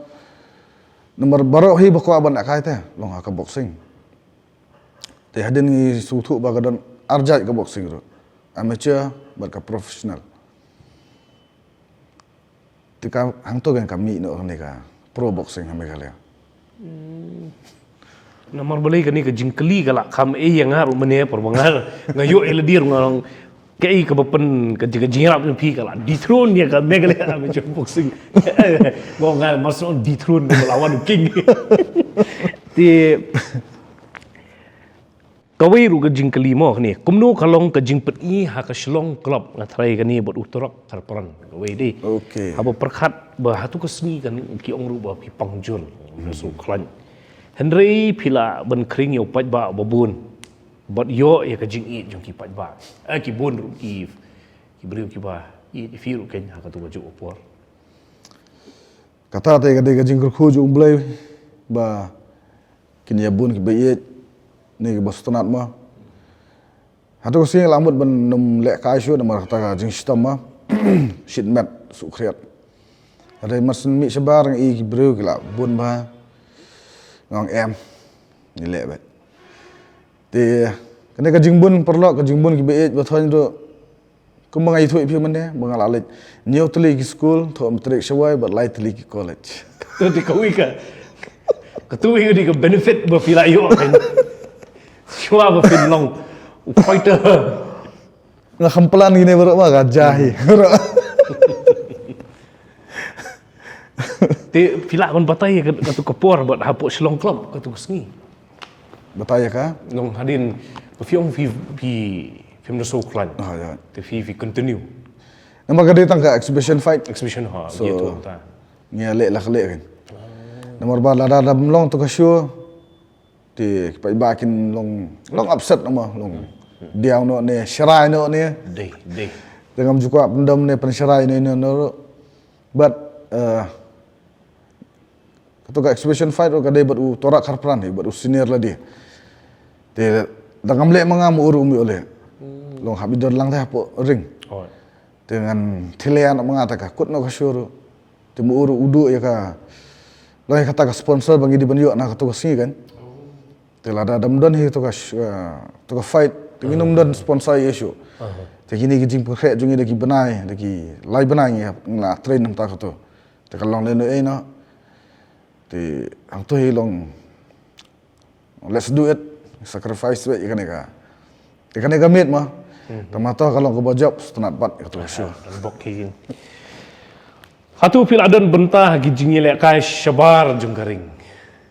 Namar baroh hi ba kwah ban lehkai te long ha ka boxing. Te hadien ngi sngewthuh ba ka don arjait ka boxing ruh, amateur bad ka professional. Te ka hangto kan ka mih noh kane ka pro boxing ha Meghalaya. Hmm. Namar balei kane ka jingkylli ka la kham ei ïa nga ruh mynne por ba nga, nga ïoh ïa lade ruh nga long kaei kaba pyn ka jing, ka jingïarap jong phi ka la dethrone ïa ka Meghalaya Amateur Boxing. Nga ong nga must not dethrone, ka la wan u king. Te kawei ruh ka jingkylli mo kane. Kumno ka long ka jingpyni ha ka Shillong Club, nga tharai kane bad u Turok Kharpran kawei dei. Okay. Haba pyrkhat ba ha tu ka sngi kan ki ong ruh ba phi pang jur. Hmm. Ka su khlaiñ. Hynrei phi lah ban khring ïa u paidbah ba bun. Bad ïoh ïa ka jingïeit jong ki paidbah. Eh, ki bun ruh ki, ki briew kiba ïeit ïa phi ruh kan ha ka tu ka juh ka por. Kata te ka dei ka jingkyrkhu jong U Blei ba kin ïa bun kiba ïeit ne kiba sngewtynnat mo. Hato ka sngi la mut ban nym leh kai shuh namar kata ka jingshitom mo. Shit met suk khriat. Hynrei mar shen mih shabar nga i ki briew ki la bun bha. Nga ong em. Ngi leh beit. Te kane ka jingbun paralok, ka jingbun kiba ïeit ba thoiñ ruh. Kumba nga ïathuh ïa phi mynne ba nga la leit hynñiew tylli ki skul, thoh matric shawei bad lai tylli ki college. Katu dei kawei ka, katu dei ka benefit ba phi la ïoh kan. Shuwa ba phin long u fighter. Nga kham plan kine baroh ba ka jia hi. Te phi lah ban batai ïa ka, katu ka por bad hapoh Shillong Club katu ka sngi. Batai ïa ka? Long hadien ba phi ong phi, phi, phim da sngewkhlaiñ. Ah, ïa. Te phi, phi continue. Namar ka dei tang ka exhibition fight. Exhibition, ha, so, ïa tu ta. Ngi ïa leh la ka leh kan. Namar ba lada dam long tu ka show. Te ki paidbah kin long, long upset namar long. Diaw noh ne, sharai noh ne. Dei, dei. Te ngam ju kwah pyndam ne pynsharai ne ne ne. But, eh, katu ka exhibition fight ruh ka dei bad u Torak Kharpran hi, bad u senior lade. Te da ngam leh ma nga, ma u ruh um ïoh leh. Long hap i don lang te hapoh ring. Oh. Te ngan thylliej noh ma nga, te ka kut noh ka show ruh. Te ma u ruh u duh ïa ka, long ïa kata ka sponsor ba ngi dei ban ïoh na katu ka sngi kan. Te lada dam don hi tu ka sh-, eh, tu ka fight, te ngin ym don sponsor ïa shuh. Aha. Te kine ki jingpyrkhat jong ngi da ki bnai, da ki lai bnai ngi hap, ngi la train nangta katu. Te ka long lehnohei noh. Te hangtu hi long, let's do it, sacrifice beit ïa kane ka, ïa kane ka miet mo. Mhm. Te ma to ka long kaba jop, sngewtynnat bad ïa katu ka show. Don bok hi. Hato phi la don bynta ha ki jingïalehkai shabar jong ka ring?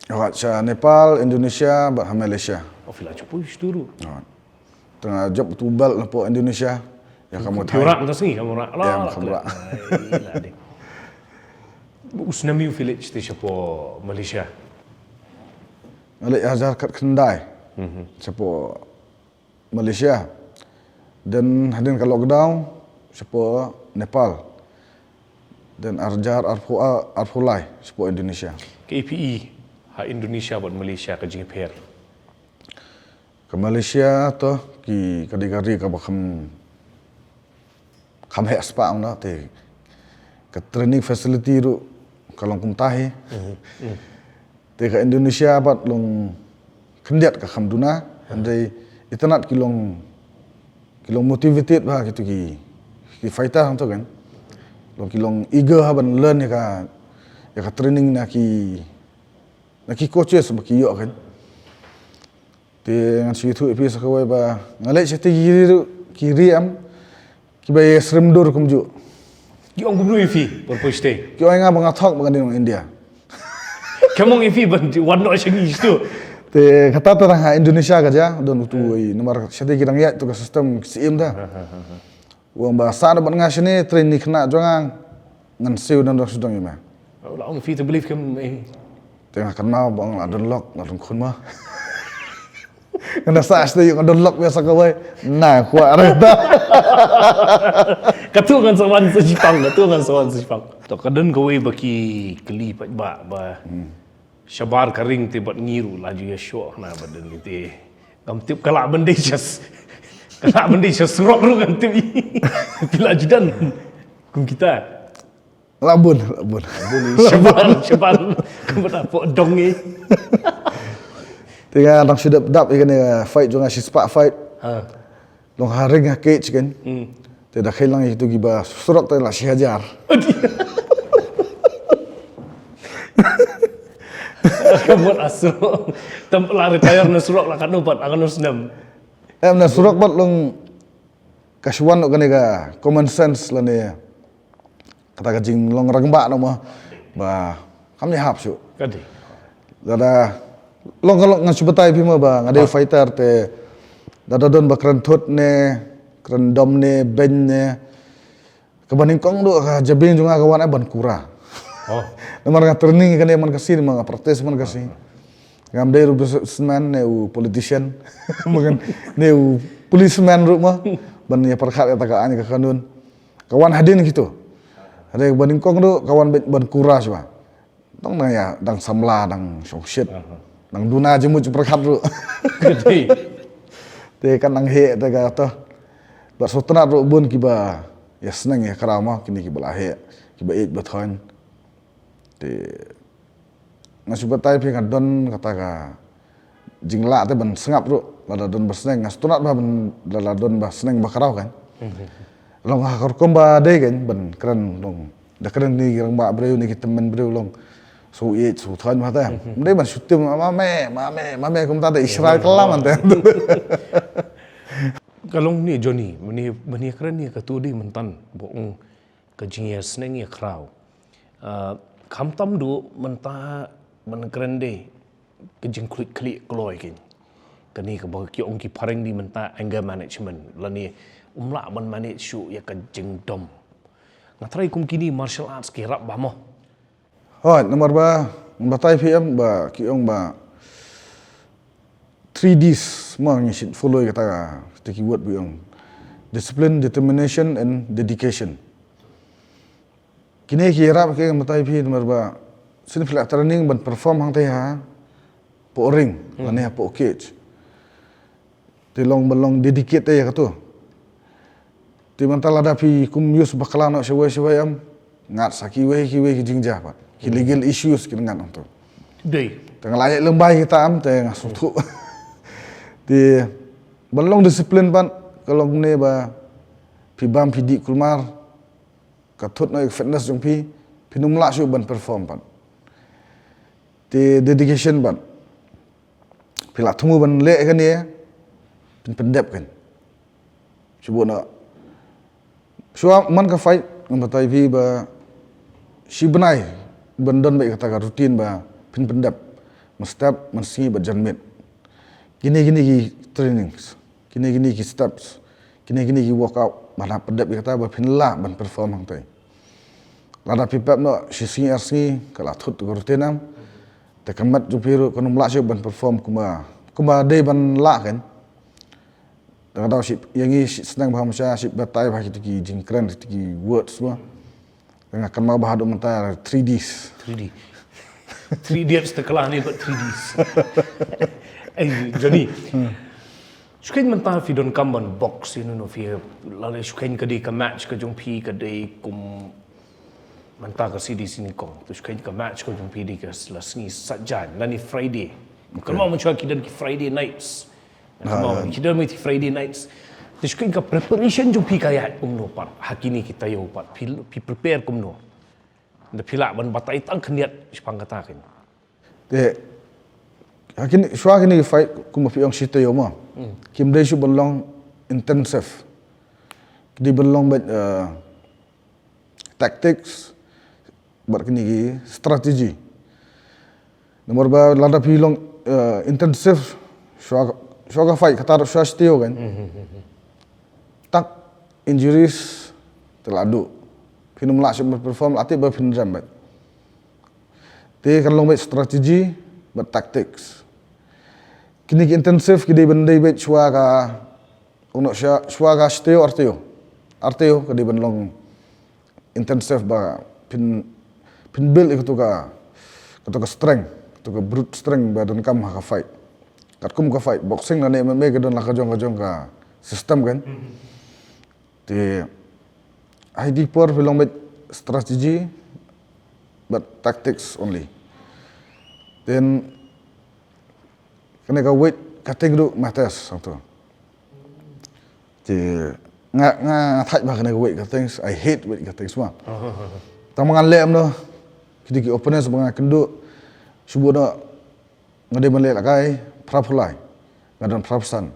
Wat sha Nepal, Indonesia bad ha Malaysia. Oh, phi la jop u sduru. Wat. Tang jop tu belt na pdeng Indonesia. Ïa ka Muay Thai. Phi rak mynta sngi ka Muay Thai. Ïa, ka Muay Thai. Ai, la ding. U snem ïa u phi leit te shapoh Malaysia? Nga leit hajar khatkhyndai. Mhm. Shapoh Malaysia. Then hadien ka lockdown shapoh Nepal. Then arhajar arphew, arphew lai shapoh Indonesia. Ka A P E ha Indonesia bad Malaysia ka jingpher. Ka Malaysia to ki ka dei ka ri kaba kham, kham heh spah ong na te ka training facility ruh ka long kumta hi. Mhm. Mhm. Te ka Indonesia pat long khyndiat ka kham duna, hynrei itynnad ki long, ki long motivated bha kitu ki, ki fighter hangto kan. Long ki long eager ha ban learn ïa ka, ïa ka training na ki, na ki coaches ba ki ïoh kan. Te ngan shu ïathuh ïa phi sa kawei ba nga leit sha ki ri, ki ri em kiba ïasyriem dur kumjuh. Ki ong kumno ïa phi ban poi shatei? Ki ong ïa nga ba nga thok ba nga dei nong India. Ki ong ïa phi ban wan noh sha ngi shatei. Te kata te tang ha Indonesia ka jia don utu i namar shatei ki dang ïaid tu ka system ki siem da. Ha, ha, ha, ha. U ong ba sah noh bad nga shane, train ïa ki khynnah jong nga, ngan siew, ngan dang sdang ïa me. U la ong phi te believe kem, eh. Te nga kynmaw ba ong la don lok, la don khun ma. Nga da sah shatei nga don lok biasa kawei. Na kwah re ta. Katu ngan sa wan sa shipang, katu ngan sa wan sa shipang. To ka don kawei ba ki kylli pat ba, ba. Hmm. Shabar ka ring te bad ngi ruh la ju ïa shoh na bad ngi te. Ngam tip ka lah ban dei sha s-, ka lah ban dei sha surok ruh ngam tip. Phi la ju don kum kita. La bun, la bun. Bun, shabar, shabar. Kumba ta pok dong ngi. Te nga dang shu dap dap ïa kane fight jong nga, shi spah fight. Ha. Long ha ring ha cage kan. Hmm. Te da kheiñ lang ïa kitu kiba surok te la shi hajar. Ka mut ha surok. Tam la retire na surok la katno pat, ha katno snem? Em, na surok pat long ka shu wan noh kane ka common sense lane kata ka jinglong rangbah noh mo ba kam ïahap shuh. Ka dei. Lada long ka long ngan shu batai phi mo ba nga dei fighter te lada don ba kren thut ne, kren dom ne, beiñ ne. Kaba nyngkong ruh ka jabieng jong nga ka wan ai ban kura. Oh. Namar nga training kane man ka sngi, namar nga practice man ka sngi. Ngam dei ruh businessman ne u politician. Mungkin ne u policeman ruh mo. Ban ïa pyrkhat ïa ta ka aiñ ka kanun. Ka wan hadien kitu. Hynrei ba nyngkong ruh ka wan ban, ban kura shuwa. Dang, dang ïa, dang samla, dang shongshit. Aha. Dang duna jingmut jingpyrkhat ruh. Ka dei. Te kan nang heh te kato. Bad sngewtynnat ruh bun kiba ïa sneng ïa khraw mo, kine kiba la heh, kiba ïeit ba thoiñ. Te nga shu batai phi nga don kata ka jinglah te ban sngap ruh, lada don ba sneng, nga sngewtynnat ba ban, lada don ba sneng ba khraw kan. Mhm. Long ha ka rukom ba dei kan, ban kren long. Da kren ni ki rangbah briew, ni ki tymmen briew long. Shu ïeit, shu thoiñ ba te. Mhm. Ym dei ban shu tim, ma me, ma me, ma me, kumta te i Israel kylla man te. Ka long ni Johnny, mani, mani kren ni katu dei mynta, ba ong ka jingïasneng ïa khraw. Ah, khamtam duh mynta ban kren de ka jingkhluit khlieh kloi keiñ. Kane kaba ki ong ki phareng dei mynta anger management. Lane ym lah ban manage shuh ïa ka jingdom. Nga tharai kum kine martial arts ki rap bha mo. Hooid, namar ba, nga batai phi em ba, ki ong ba, three Ds, ma ngi shu follow kata ka, kata ki word ba ong. Discipline, determination and dedication. Kine ki rap ki nga batai phi namar ba, sien phi la training ban perform hangtai ha, hapoh ring, Hmm. lane hapoh cage. Te long ban long dedicate te ïa katu. Te mynta lada phi kum use bakla noh shawei shawei em, ngat sa kiwei kiwei ki jingjia pat. Ki Hmm. legal issues ki ngat hangtu. Dei. Te nga la ïa lymbai kita em, te nga sngewthuh. Te ban long discipline pat, ka long ne ba phi bam phi dih kulmar, ka thut noh ïa ka fitness jong phi, phin ym lah shuh ban perform pat. Te dedication pat. Phi la thmu ban leh kane, phin pyndep kan. Shu buh noh. Shuwa man ka fight, nga batai phi ba shi bnai ban don beit kata ka routine ba phin pyndep. Mynstep, mynsngi bad janmiet. Kine kine ki trainings, kine kine ki steps, kine kine ki workout, ban hap pyndep ïa kata ba phin lah ban perform hangtai. Lada phi pep noh shi sngi ar sngi, ka la thut ka routine em. Te ka met jong phi ruh kan ym lah shuh ban perform kumba, kumba dei ban lah kan. Te ka daw shi, ïa ngi shi sneng bha, ma sha shi batai bha kito ki jingkren, kito ki words mo. Nga kynmaw bha haduh mynta three Ds. Three D. Three Idiots te kylla ne, but three Ds. Ei, Johnny. Hmm. Shu kheiñ mynta phi donkam ban box, you know, phi, lada shu kheiñ ka dei ka match ka jong phi ka dei kum mynta ka C D C nyngkong. Te shu kheiñ ka match ka jong phi dei ka la sngi Saitjaiñ, lane Friday. Okay. Kynmaw mynshuwa ki don ki Friday nights. Ah, kynmaw, ah. Ki don ki Friday nights. Te shu kheiñ ka preparation jong phi ka ïaid kumno pat, ha kine ki taïew pat. Phi, phi prepare kumno. Da phi lah ban batai tang khyndiat shaphang kata kan. Te, ha kine, shuwa kine ki fight, kumba phi ong shi taïew mo. Hmm. Kim dei shuh ban long intensive. Ki dei ban long beit, eh, tactics, bad kine ki strategy. Namar ba lada phi long, eh, intensive, shuwa, shuwa ka fight, kata shuwa shi taïew kan. Hmm, hmm, hmm, hmm. Tak injuries, te la duh. Phin ym lah shuh ban perform, la tip ba phin rem beit. Te kan long beit strategy, bad tactics. Kine ki intensive ki dei ban dei beit shuwa ka, ong noh shuwa, shuwa ka shi taïew ar taïew. Ar taïew ka dei ban long intensive ba phin, phin build ïa kato ka, kato ka strength, kato ka brute strength ba donkam ha ka fight. Katkum ka fight, boxing lane M M A ka don la ka jong ka jong ka system kan. Mhm. Te, ha kine ki por phi long beit strategy, but tactics only. Then, kane ka weight cutting ruh matters, sangtu. Te, nga, nga, nga thait bha kane ka weight cutting, I hate weight cutting, semua. Tang ba ngan leh em noh, kito ki opponents ba nga kynduh, shu buh noh, nga dei ban leh la kai, phra phew lai. Nga don phra phew san.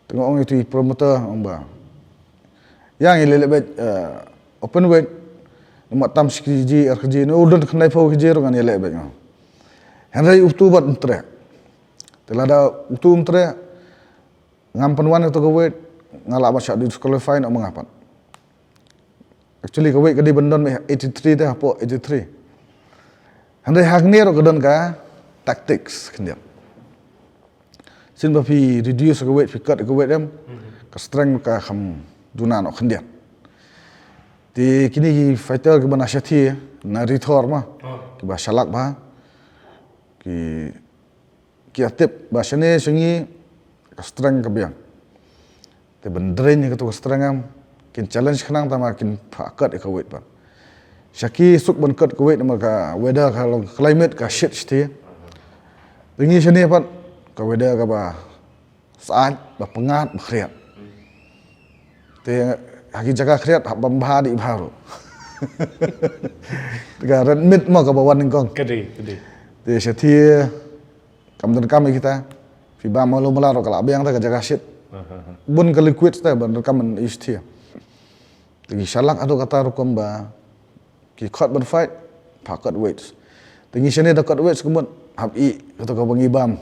Te nga ong ïa uto i promoter, ong ba, ïa ngi leh leh beit, eh, open weight, namar tam shi kg, ar kg, ne u don khyndai phew kg ruh ngan ïa leh beit nga. Hynrei uto pat um treh. Te lada uto um treh, ngam pynwan ïa uto ka weight, nga lah ban shah disqualify noh ma nga pat. Actually, ka weight ka dei ban don eighty-three te, hapoh eighty-three. Hynrei hangne ruh ka don ka tactics khyndiat. Sien ba phi reduce ka weight, phi cut ka weight em, ka strength ka kham duna noh khyndiat. Te kine ki fighter kiba na shathie, na rithor ma. Oh. Kiba shalak bha, ki, ki ïatip ba shane sha ngi ka strength ka biang. Te ban drain ïa kato ka strength em, kin challenge khnang tangba kin phah kat ïa ka weight pat. Sha ki suk ban kat ka weight namar ka weather ka long climate ka shit shathie. Te ngi shane pat ka weather kaba syaid, ba pyngngad, ba khriat. Te ha ki jaka khriat hap bam bha dih bha ruh. Te ka red meat mo kaba wan nyngkong. Ka dei, ka dei. Te shathie kam donkam ïa kita. Phi bam malu mala ruh ka la biang ta ka jaka shit. Bun ka liquid ta ban donkam ban use shathie. Te ki shalak haduh kata rukom ba ki khot ban fight, phah kat weights. Te ngi shane da kat weights ka mut hap ïeh kato kaba ngi bam.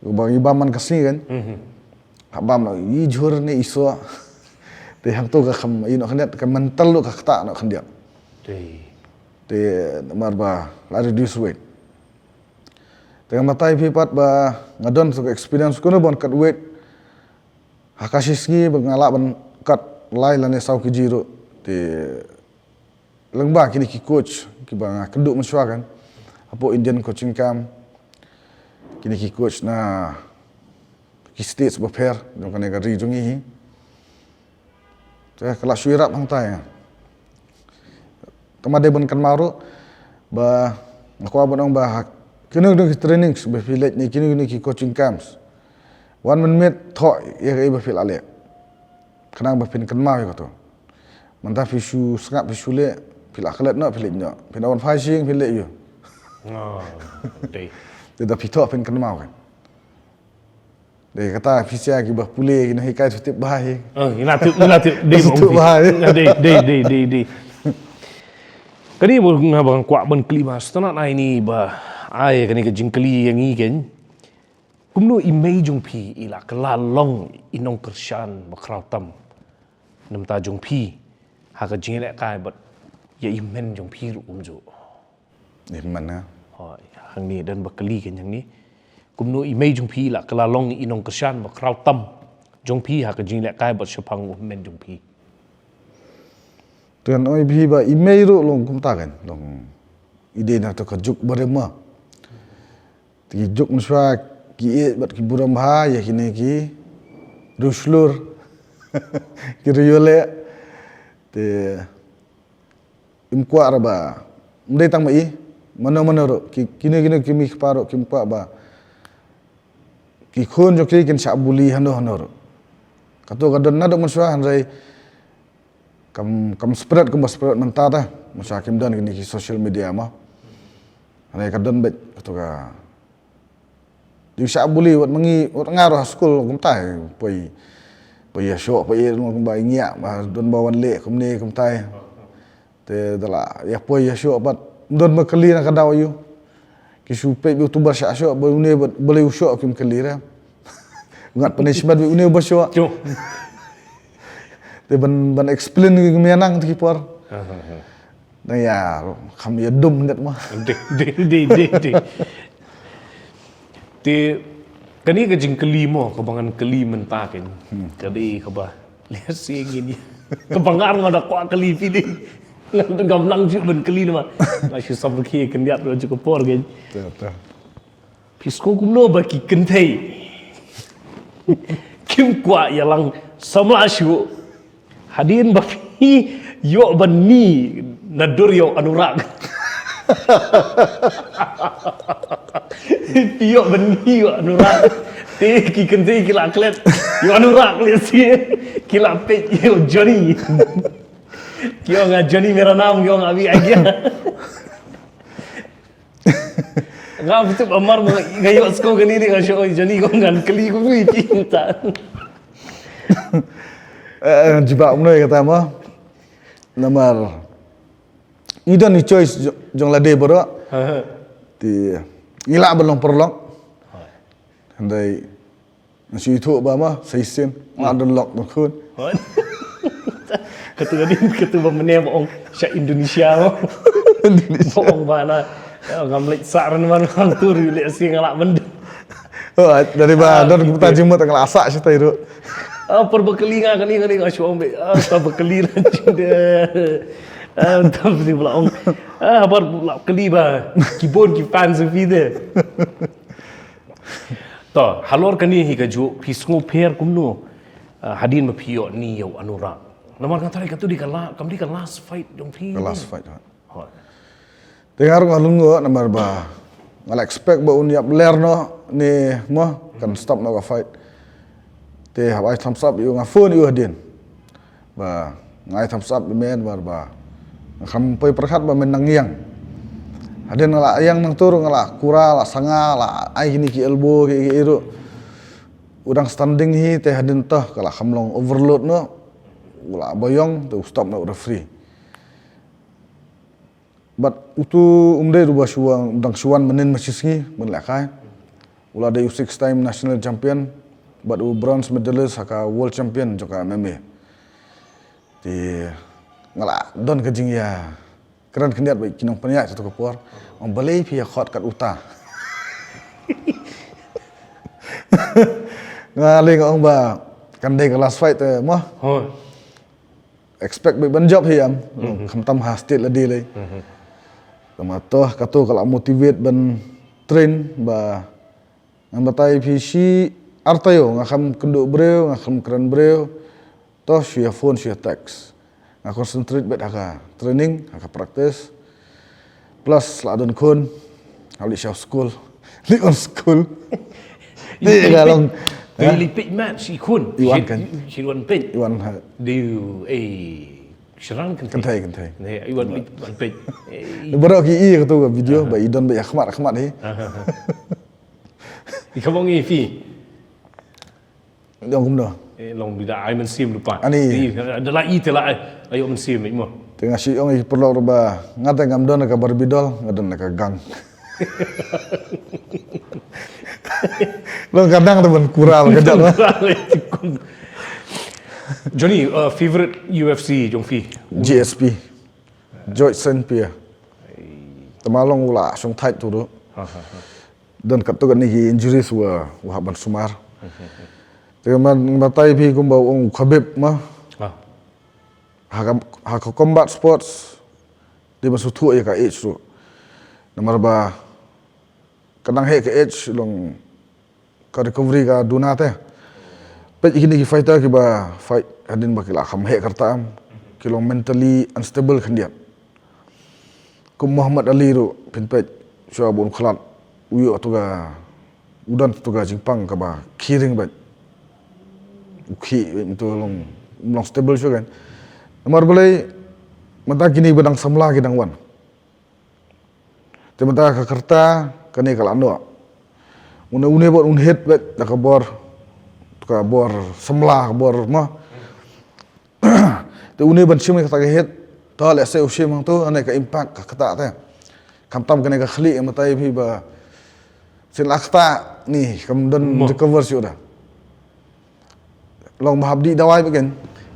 Ba ngi bam man ka sngi kan. Hap bam noh i jhur ne i soh. Te hangto ka kham ïeh noh khyndiat, ka mental ruh ka ktah noh khyndiat. Te namar ba la reduce weight. Te nga batai phi pat ba nga don sa ka experience kumno ban kat weight. Ha ka shi sngi ba nga lah ban kat lai lane saw kg ruh. Te lyngba kine ki coach kiba nga kynduh mynshuwa kan, hapoh Indian coaching camp, kine ki coach na ki states bapher jong kane ka ri jong ngi hi. Te ka la shu ïarap hangtai. Tangba dei ban kynmaw ruh ba nga kwah ban ong ba ha kino kino ki trainings ba phi leit ne kino kino ki coaching camps, wan mynmiet thoh ïa kaei ba phi la leh khnang ba phin kynmaw ïa kato. Mynta phi shu sngap, phi shu leh, phi la klet noh, phi leit noh. Phin wan phai shing, phin leh ïa u. Te da phi thoh phin kynmaw kan. Dei kata phi sha kiba pule kino hi kai tu tip bha hi. Ina tip, ina tip. Dei bha hi. Dei, dei, dei, dei, dei. Kane ba nga ba kwah ban kylli ba sngewtynnat ai ni ba ai kane ka jingkylli ïa ngi kan. Kumno i mei jong phi i la kylla long i nongkyrshan ba khraw tam na bynta jong phi ha ka jinglehkai bad ïa i hynmen jong phi ruh kumjuh. Ïa i hynmen na. Hoi, hangne don ba kylli kan hangne. Kumno i mei jong phi i la kylla long i nongkyrshan ba khraw tam jong phi ha ka jinglehkai bad shaphang u hynmen jong phi. Te ngan ong ïa phi ba i mei ruh long kumta kan, long i dei na to ka juk barim ma. Te ki juk mynshuwa ki ïeit bad ki burom bha ïa kine ki riewshlur, ki riewleh. Te im kwah ra ba ym dei tang ma i, mano mano ruh, ki, kine kine ki mei ki pa ruh kim kwah ba ki khun jong ki kin shah bully hano hano ruh. Kato ka don naduh mynshuwa hynrei kam, kam spread kumba spread mynta ta. Mynshuwa kim don kine ki social media ma. Hynrei ka don beit kato ka jingshah bully wat ma ngi, wat nga ruh ha skul kumta. Poi, poi ïashoh, poi ïa kumba i ngiah ba don ba wan leh kumne kumta. Te da la ïa poi ïashoh pat ym don ba kylli na ka daw ïa u. Ki shu peit ba u tuber shah shoh ba une ba, balei u shoh kim kylli re. Ngat punishment ba une ba shoh. Te ban, ban explain ki mia nang te ki por. Dang ïa kham ïa dum ngat ma. Dei, dei, dei, dei, dei. Te kane ka jingkylli mo kaba ngan kylli mynta kan. Ka dei kaba lehse ngin ïa, kaba nga ruh nga da kwah kylli phi dei. Ngam nang shuh ban kylli namar nga shu samrkhie khyndiat ruh jong ka por kan. Phi sngew kumno ba ki kynthei kim kwah ïalang samla shuh hadien ba phi ïoh ban mih na dur ïa u Anurag? Phi ïoh ban mih ïa u Anurag. Te ki kynthei ki la klet ïa u Anurag lehse ki la peit ïa u Johnny. Ki ong, "Johnny mera naam," ki ong, "abhi aa gaya." Nga btip amar ba nga ïohsngew kane ne nga shu ong, Johnny, ko ngan kylli kumno ïa phi mynta. Eh, eh, jubab kumno ïa kata ma. Namar i don i choice jo-, jong lade baroh. Te i lah ban long paralok. Hynrei nga shu ithuh ba ma sa shisien nga don lok don khun. Katu ka dei katu ba mynne ba ong sha Indonesia ba. Ba ong ba na, eh, ngam leit sah ren man hangtu ruh lehse nga lah ban don. Oh, dari ba don kumta jingmut nga lah sah shatai ruh. Ah, por ba kylli nga kane kane nga shu ong ba, ah, ta ba kylli la jingde. Ah, tam phi la ong. Ah, habar la kali ba. Ki bun ki fans phi de. To, halor kane hi ka juk, phi sngewpher kumno. Ah, hadien ba phi ïoh ni ïa u Anurag. Namar kata ka tu dei ka la, kam dei ka last fight jong phi. Ka last fight, ha. Hooid. Te nga ruh nga lyngngoh namar ba nga la expect ba un ïap ler noh ne mo kan stop noh ka fight. Te haba ai thumbs up ïa u nga phone ïa u hadien. Ba nga ai thumbs up ïa me namar ba nga kham poi pyrkhat ba men nang ïeng. Hadien nga la ïeng nangto ruh nga la kura la sanga la ai kine ki elbow ki ki ruh. U dang standing hi te hadien to ka la kham long overload noh. U la boyong te u stop noh u referee. Bad utu um dei ruh ba shu wan, dang shu wan mynnin mynshisngi ban lehkai. U la dei u six time national champion bad u bronze medalist ha ka world champion jong ka M M A. Te nga la don ka jingïakren khyndiat bad ki nongpynïaid ha kato ka por. Ong balei phi ïa khot kat uta. Nga leh nga ong ba kan dei ka last fight te mo. Hooid. Expect beit ban jop hi em. Mhm. Khamtam ha state lade lei. Mhm. Tangba to kato ka la motivate ban train ba ngan batai phi shi ar taïew nga kham kynduh briew, nga kham kren briew. To shu ïa phone shu ïa text. Nga concentrate beit ha ka training, ha ka practice. Plus la don khun. Hap leit sha school. Leit on school. Leit peit. Te nga long. Leit peit match i khun. I wan kan. I wan peit. I wan ha. Dei u ei shrang kan. Kynthei, kynthei. Ne, i wan peit, wan peit. Baroh ki i kato ka video ba i don beit ha khmat, khmat hi. Aha. I kham ong i phi. Ong kumno? Eh, long bida ai mynsiem lypa. Ani. Da la i te la ai. Ayo mynsiem mo. Te nga shu ong i paralok ruh ba nga te ngam don ka Barbie doll, nga don ka gang. Long ka dang te ban kural ka jat. Johnny, uh, favorite U F C jong phi? G S P. George Saint Pierre. Te ma long u la shong thait tu ruh. Ha, ha, ha. Don katto katne ki injuries wa, wa hap ban sumar. Te man batai phi kumba u ong Khabib ma. Ha. Ha ka, ha ka combat sports dei ban sngewthuh ïa ka age ruh. Namar ba ka dang heh ka age long ka recovery ka duna te. Peit kine ki fighter kiba fight hadien ba ki la kham heh ka rta em. Ki long mentally unstable khyndiat. Kum Muhammad Ali ruh phin peit shuwa ba un khlad u ïoh tu ka u don tu ka jingpang kaba khih ring beit. U khih beit tu long, long stable shuwa kan. Namar balei mynta kine ba dang samla ki dang wan. Te mynta ka rta kane ka la noh. Une une bad un hit beit da ka bor, ka bor samla ka bor ma. Te une ban shim kata ka hit, to lehse u shim hangto, ane ka impact ka kata te. Khamtam kane ka khlieh mynta ïa phi ba sien la kata ni kam don recover shuh da. Long ba hap dih dawai bad ken.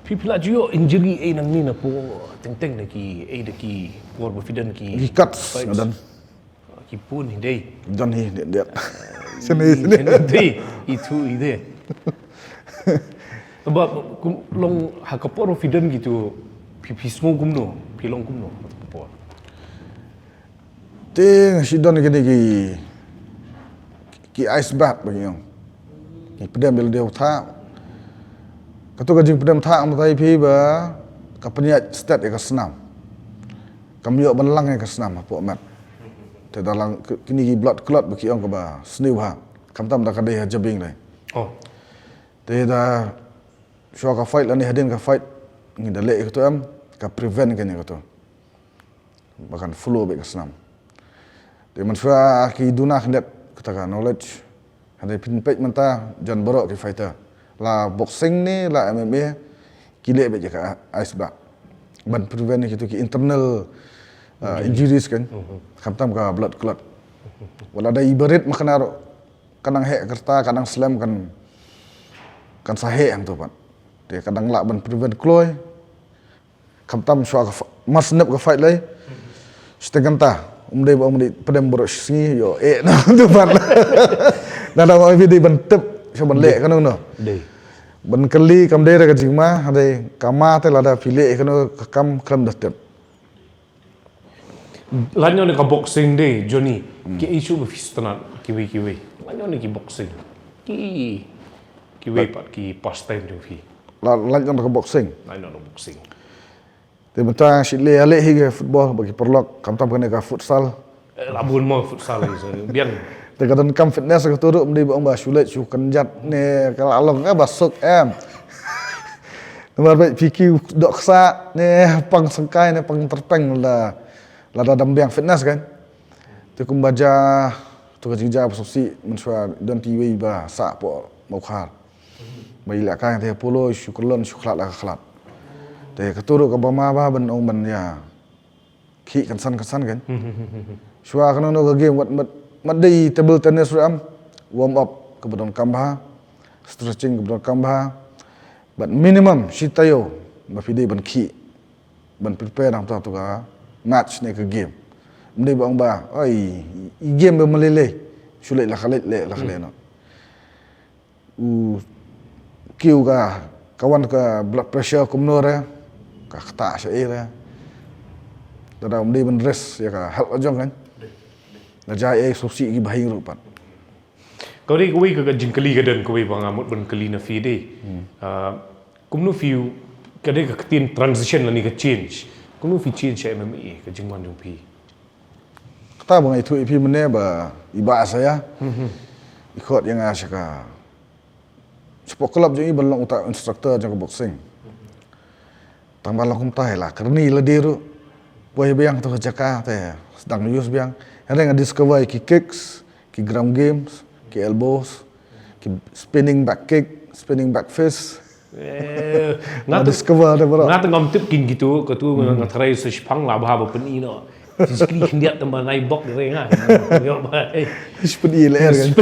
Phi phi la ju ïoh injury ei nangne napoh teng teng na ki ei da ki por ba phi don ki. Ki cuts nga don. Ki pun hi dei. Don hi dei dei. Sene sene dei. Itu hi dei. Tangba long ha ka por ba phi don kitu phi phi sngew kumno, phi long kumno ha ka por. Te nga shu don kine ki, ki ice bath ba ngi ong. Ki pdem ïa lade u thah. Katu ka jingpdem thah mynta ïa phi ba ka pynïaid stet ïa ka snam. Kam ïoh ban lang ïa ka snam hapoh met. Te da lang kine ki blood clot ba ki ong kaba sniew ha. Khamtam da ka dei ha jabieng dei. Oh. Te da shuwa ka fight lane hadien ka fight ngi da leh ïa katu em ka prevent kane katu. Ba kan flow beit ka snam. Te mynshuwa ki duna khyndiat kata ka knowledge. Hynrei phin peit mynta jan baroh ki fighter. La boxing ne la M M A ki leh beit ïa ka ice bath. Ban prevent kitu ki internal uh, injuries kan. Khamtam ka blood clot. Wat la da i barit ma kane ruh ka dang heh ka rta ka dang slem kan kan sa heh hangto pat. Te ka dang lah ban prevent kloi. Khamtam shuwa ka mas nep ka fight lei. Shiteng kynta um dei ba um dei pdem baroh shi sngi ïoh eh na tu pat. Na da ma phi dei ban tip shuwa ban leh kano kano. Dei. Ban kylli kam dei da ka jingma, ha dei ka ma te lada phi leh kano ka kam khlem da tip. Lait noh na ka boxing de, Johnny. Ki issue ba phi sngewtynnat kiwei kiwei. Lait noh na ki boxing. Ki kiwei pat ki pastime jong phi. La lait noh na ka boxing. Lait noh na boxing. Te mynta shi le ale hi ka football ba ki paralok, khamtam kane ka futsal. Eh, la bun mo futsal hi, so, biang. Te ka donkam fitness ka tu ruh, ym dei ba ong ba shu leit shu kynjat ne ka la long ka ba suk em. Namar ba phi ki dok sa ne pang sengkai ne pang terpeng la, la da dam biang fitness kan. Te kumba ja, tu ka jingjia ba suk si, mynshuwa don ti wei ba sa po mo khar. Ba i lehkai te polo, shu khlon, shu khlad la ka khlad. Te ka tu ruh ka ba ma ba ban ong ban ïa khih kynsan kynsan kan. Shuwa kano kano ka game wat mat, mat dei table tennis ruh em. Warm up ka ba donkam bha. Stretching ka ba donkam bha. But minimum shi taïew ba phi dei ban khih. Ban prepare nangta tu ka match ne ka game. Ym dei ba ong ba, oi, i game ba ma lei lei. Shu leit la ka leit, leit la ka leit noh. U kiew ka, ka wan ka blood pressure kumno re, ka ktah sha ei re. Lada ym dei ban risk ïa ka health jong kan. La jai ei suk si ki ba hing ruh pat. Ka dei kawei ka, ka jingkylli ka don kawei ba nga mut ban kylli na phi dei. Ah, kumno phi, ka dei ka ktien transition lane ka change. Kumno phi change sha M M A ka jingwan jong phi. Kata ba nga ïathuh ïa phi mynne ba i Bah Isaiah i khot ïa nga sha ka, sha ka club jong i ban long uta instructor jong ka boxing. Tang ba long kumta hi la kyrni lade ruh. Poi biang tu ka jaka te sdang use biang. Hynrei nga discover ki kicks, ki ground games, ki elbows, ki spinning back kick, spinning back fist. Eh, nga discover de bro. Nga tang ngam tip kin kitu, katu nga tharai sa shipang la bha ba pyni noh. Physically khyndiat tang ba nai bok de nga. Yo ba. Spin i leher kan.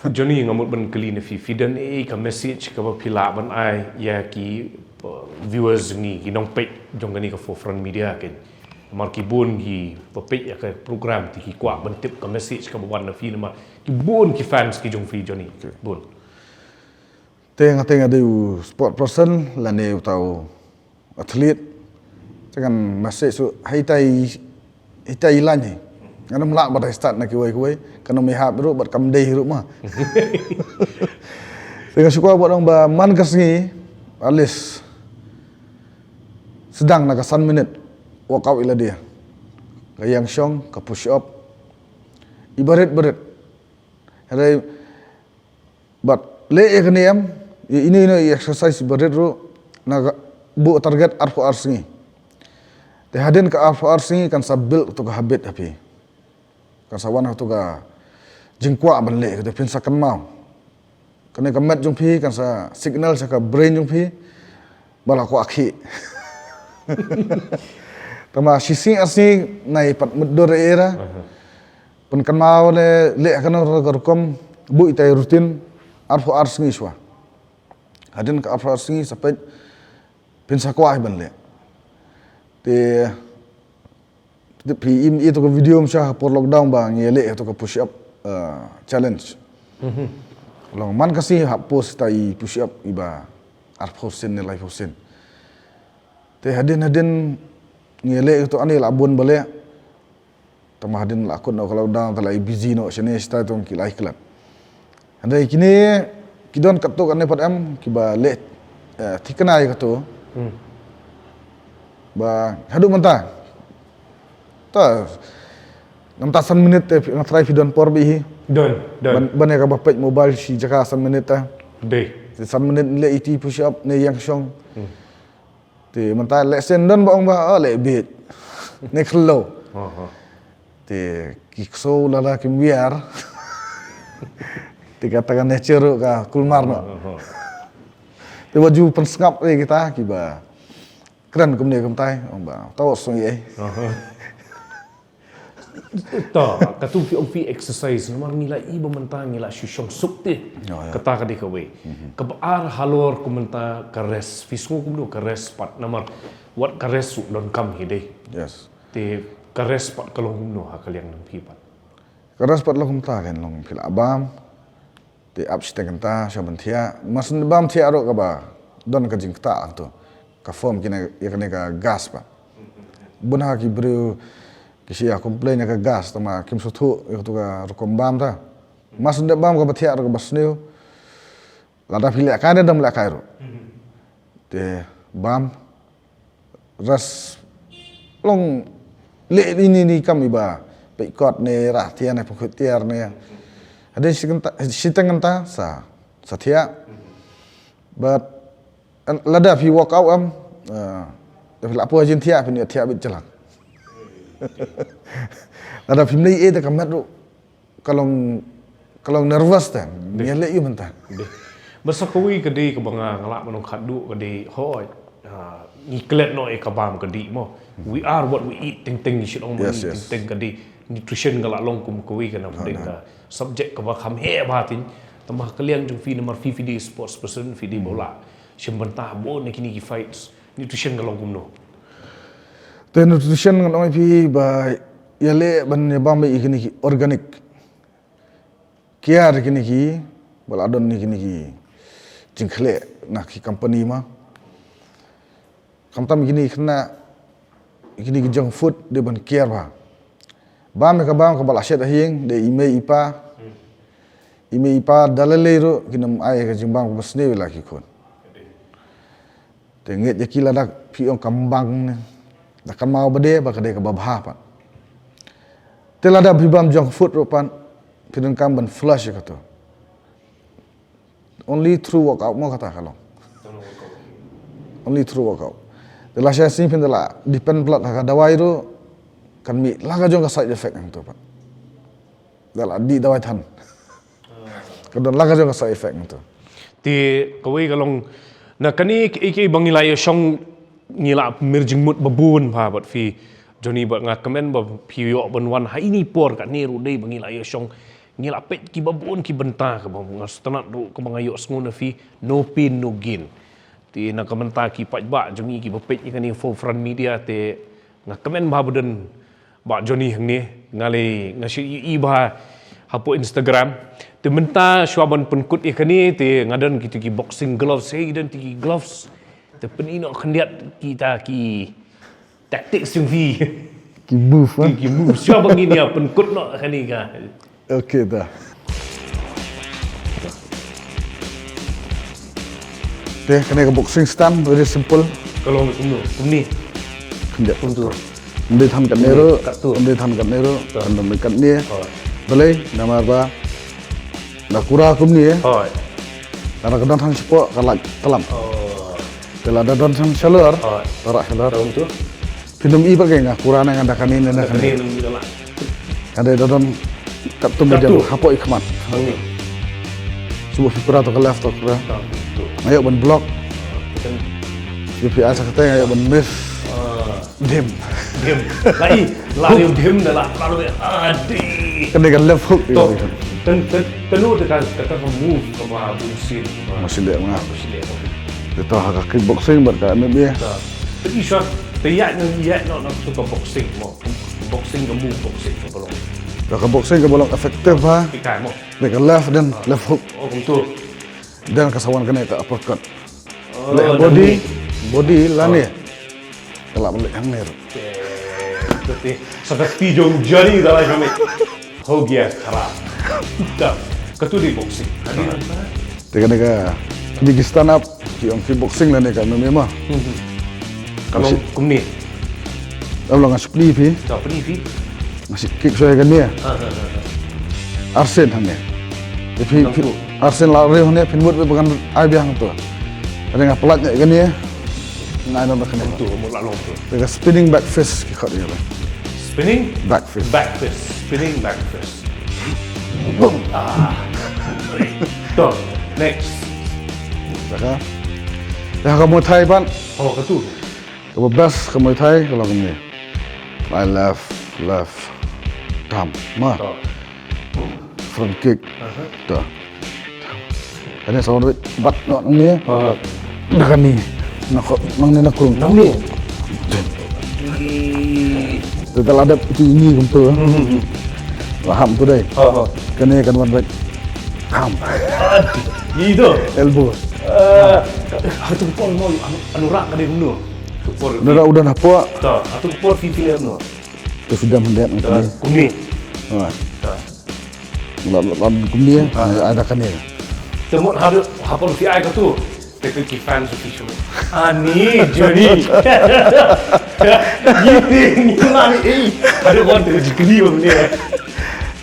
Johnny, nga mut ban kylli na phi, phi don ei ka message ka ba phi lah ban ai ïa ki, uh, viewers ngi, ki nongpeit jong kane ka Forefront Media kan. Namar ki bun ki ba peit ïa ka program te ki kwah ban tip ka message ka ba wan na phi namar ki bun ki fans ki jong phi Johnny. Bun. Te nga te nga dei u sport person lane uta u athlete. Te kan message su haitai, haitai lain hi. Ngan ym lah ba dei start na kiwei kiwei. Kan ym hap ruh bad kam dei ruh ma. Te nga shu kwah ban ong ba man ka sngi at least sdang na ka san minute workout ïa lade. Ka ïeng shong, ka push up. I barit barit. Hynrei bad leh ïa kane em, ïa ine ine i exercise ba rit ruh, na ka buh target arphew ar sngi. Te hadien ka arphew ar sngi kan sa build tu ka habit ha phi. Kan sa wan tu ka jingkwah ban leh, ka te phin sa kynmaw. Kane ka met jong phi kan sa signal sha ka brain jong phi. Ba la kwah khih. Tangba shi sngi ar sngi nai pat mutdur era. Pynkynmaw ne leh kano kano ka rukom, buh itai routine arphew ar sngi shuwa. Hadien ka arphew ar sngi sa peit phin sa kwah hi ban leh. Te Phi im ïa tu ka video mynshwa por lockdown ba ngi leh tu ka push up, uh, challenge. Long man ka sngi hap post ta i push up i ba arphew sien ne laiphew sien. Te hadien hadien ngi leh tu ani la bun ba leh. Tangba hadien la kut noh ka lockdown te la i busy noh shane shata tu ki la i klet. Hynrei kine ki don katto katne pat em kiba leh, eh, thikna ïa kato. Ba haduh mynta. Ta mynta san minit te nga try phi don por bih hi. Don, don. Ban, ban ïa kaba peit mobile shi jaka san minit ta. Dei. Te san minit leh iti push up ne ïeng shong. Te mynta leh sien don ba ong ba, oh, leh bit. Ne khlo. Te ki kso lada kim wiar. Te kata ka nature ruh ka kulmar noh. Te ba ju pynsngap ïa kita kiba kren kumne kumtai, ong ba, tau song ïa. To, katu phi ong phi exercise, namar ngi la i ba mynta ngi la shu shong suk te. Kata ka dei kawei. Kaba ar halor kumta ka rest, phi sngew kumno ka rest pat, namar wat ka rest suk donkam hi dei. Yes. Te ka rest pat ka long kumno ha ka liang jong phi pat. Ka rest pat long kumta kan long phi la bam. Te ap shiteng kynta sha ban thiah. Mas bam thiah ruh kaba don ka jingktah tu. Ka form kine ïa kane ka gas pat. Bun ha ki briew ki shu ïa complain ïa ka gas, tangba kim sngewthuh ïa katu ka rukom bam ta. Mar shu dep bam kaba thiah ruh kaba sniew. Lada phi lehkai ne dang lehkai ruh. Te bam ras long leh ïa ine i kam iba peit kot ne rah tiar ne pynkhuid tiar ne. Hadien shiteng kynta, shiteng kynta sa, sa thiah. But lada phi workout em, eh, da phi lah poi ha jingthiah, phin ïathiah beit jlang. Lada phim leh ei te ka met ruh ka long, ka long nervous te. Ngi leh ïa mynta. Bad sa kawei ka dei kaba nga, nga lah ban ong khatduh ka dei, hooid, ah, ngi klet noh ïa ka bam ka dih mo. We are what we eat, teng teng ngi shu ong. Yes, yes. Teng teng ka dei nutrition, ka lah long kum kawei ka napdeng ka subject kaba kham heh bha teng. Tangba ka liang jong phi namar phi, phi dei sports person, phi dei ba lah shim bynta bun na kine ki fights. Nutrition ka long kumno? Te nutrition ngan ong ïa phi ba ïaleh ban ïa bam ïa kine ki organic. Kiar ïa kine ki, ba la don ïa kine ki jingkhleh na ki company ma. Khamtam ïa kine ki khynnah, ïa kine ki junk food dei ban kiar bha. Bam ïa ka bam kaba la shet ha ïing, dei i mei i pa. I mei i pa da lei lei ruh kin ym ai ka jingbam kaba sniew ïa la ki khun. Te ngeit ïa ki lada phi ong kam bang ne, da kan maw ba dei ba ka dei kaba bha pat. Te lada phi bam junk food ruh pat, phi donkam ban flush ïa kato. Only through workout mo kata ka long. Only through workout. Te lashai sngi phin da la depend palat ha ka dawai ruh, kan mih la ka jong ka side effect hangto pat. Da la dih dawai than. Ka don la ka jong ka side effect hangto. Te kawei ka long na kane kiei kiei ba ngi la ïashong, ngi la mih jingmut ba bun bha bad phi Johnny, bad nga kmen ba phi ïoh ban wan ha ine i por kane ruh dei ba ngi la ïashong. Ngi la peit kiba bun ki bynta kaba nga sngewtynnat ruh kaba nga ïohsngew na phi, no pain no gain. Te na ka bynta ki paidbah jong ngi kiba peit ïa kane Forefront Media te nga kmen bha ba don Bah Johnny hangne, nga lei nga shu ïohi bha hapoh Instagram. Te mynta shuwa ban pynkut ïa kane te nga don kito ki boxing gloves, hei, don kito ki gloves. Te pyni noh khyndiat kita ki tactics jong phi. Ki move, ki, ah, ki move. Shuwa ba ngin ïa pynkut noh kane ka. Okay, ta. Te, kane ka boxing stance, very simple. Ka long kumno, kumne. Kumne. Kumtu. Ym dei than katne ruh, kattu. Ym dei than katne ruh, ta. Kan dang dei katne. Oh. Balei, namar ba nga kura kumne. Oh. Lada ka don than shapoh, ka lah tlam. Oh. Te lada don than shalor, oh, ka rah shalor. Kumtu. Phin ym i pat ka nga kura na nga da kane ne na kane. Kane ym i la. Ka dei da don katto medium, katto, hapoh i khmat. Hangne. Shuwa phi kura to ka left to kura. Katto. Nga ïoh ban block. Kan. Shuwa phi ai sa kata nga ïoh ban miss. Ah. Dim. Dim. La i, la i dim da la, la i, ah, di. Kane ka left hook. To. Kan, kan, kan u te kan, kan ka move kaba bun sien. Machine de nga. Machine de. Te to ha ka kickboxing bad ka M M A. To. Te i shot, te ïa, ïa, no, no, to ka boxing mo. Boxing ka move, boxing kaba long. Ka boxing kaba long effective ha. Ki kai mo. Te ka left, then left hook. Oh, kumtu. Then ka sa wan kane ka uppercut. Oh, leh body, body lane. Oh. Ka lah ban leh hangne ruh. Okay. Sa ka ti jong Johnny da lai kami. Ho gaya kharab. Da. Katu dei boxing. Te kane ka, kine ki stand up, ki ong ki boxing lane ka M M A ma. Hmm. Ka long kumne. Ka long nga shu pyni phi. Ka pyni phi. Nga shu kick shuwa kane. Ha, ha, ha, ha. Arsien hangne. Te phi, phi, arsien la riew hangne, phin mut ba kan ai biang to. Ade nga palat ïa kane. Nga ai nang kane. To, mut la long to. Te ka spinning back fist ki khot ïa ba. Spinning? Back fist. Back fist. Spinning back fist. Boom. Ah. To, next. Ïa ka. Ïa ka Muay Thai pat. Oh, katu. Kaba best ka Muay Thai ka long kumne. Lai left, left. Tam. Ma. To. Front kick. Aha. To. Kane sa wan wei bat noh nangne. Ha. Da kane. Na ko, nangne na krung. Nangne. Te te la dep tu ini kumtu. Hmm, hmm, hmm. La ham tu dei. Ha, ha. Kane kan wan wei. Ham. Aduh. Ni tu. Elbow. Eh, ha tu pon mo anu, anu rak kane kumno. Por. Nara udah hapoh. Ta, atu por fi fi no. Tu sudah mendet. Ta, kuni. Ha. Ta. La la kumni. Ha. Ada kane. Temot hadu hapon fi ai katu. Tetu ki fans official. Ani Johnny. Ni ni ni la ni. Ada wan tu jikni ni.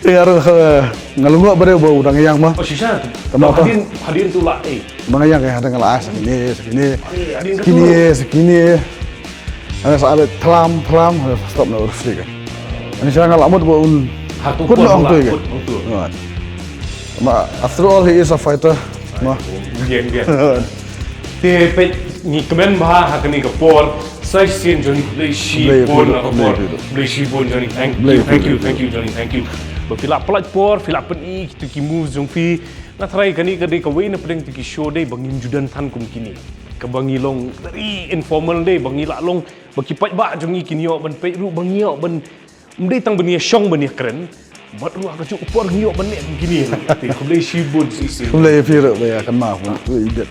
Te aro ngalungo bare ba u dang yang ma. Oh shisha. Tama hadin hadin tu la eh. Dang yang eh dang la sakini sakini. Sakini sakini. Ana sa ale tlam tlam stop na urus tiga. Ani sa ngala mut ba un. Hakut na ong tu. Ma after all he is a fighter. Ma. Bien bien. Te peit ngi kmen bha ha kane ka por. Sa shisien Johnny Blei shi bon na ka por. Blei shi bon Johnny. Thank you, thank you, thank you Johnny, thank you. Ba phi la pynlait por, phi la pyni kito ki moves jong phi. Nga tharai kane ka dei kawei na pdeng kito ki show dei ba ngim ju don than kum kine. Kaba ngi long very informal dei ba ngi la long ba ki paidbah jong ngi kin ïoh ban peit ruh ba ngi ïoh ban Ym dei tang ban ïa shong ban ïa kren. Bad ruh ka juh por ngi ïoh ban leh kum kine. Te khublei shibun shisien. Khublei phi ruh ba ïa kynmaw. Khublei.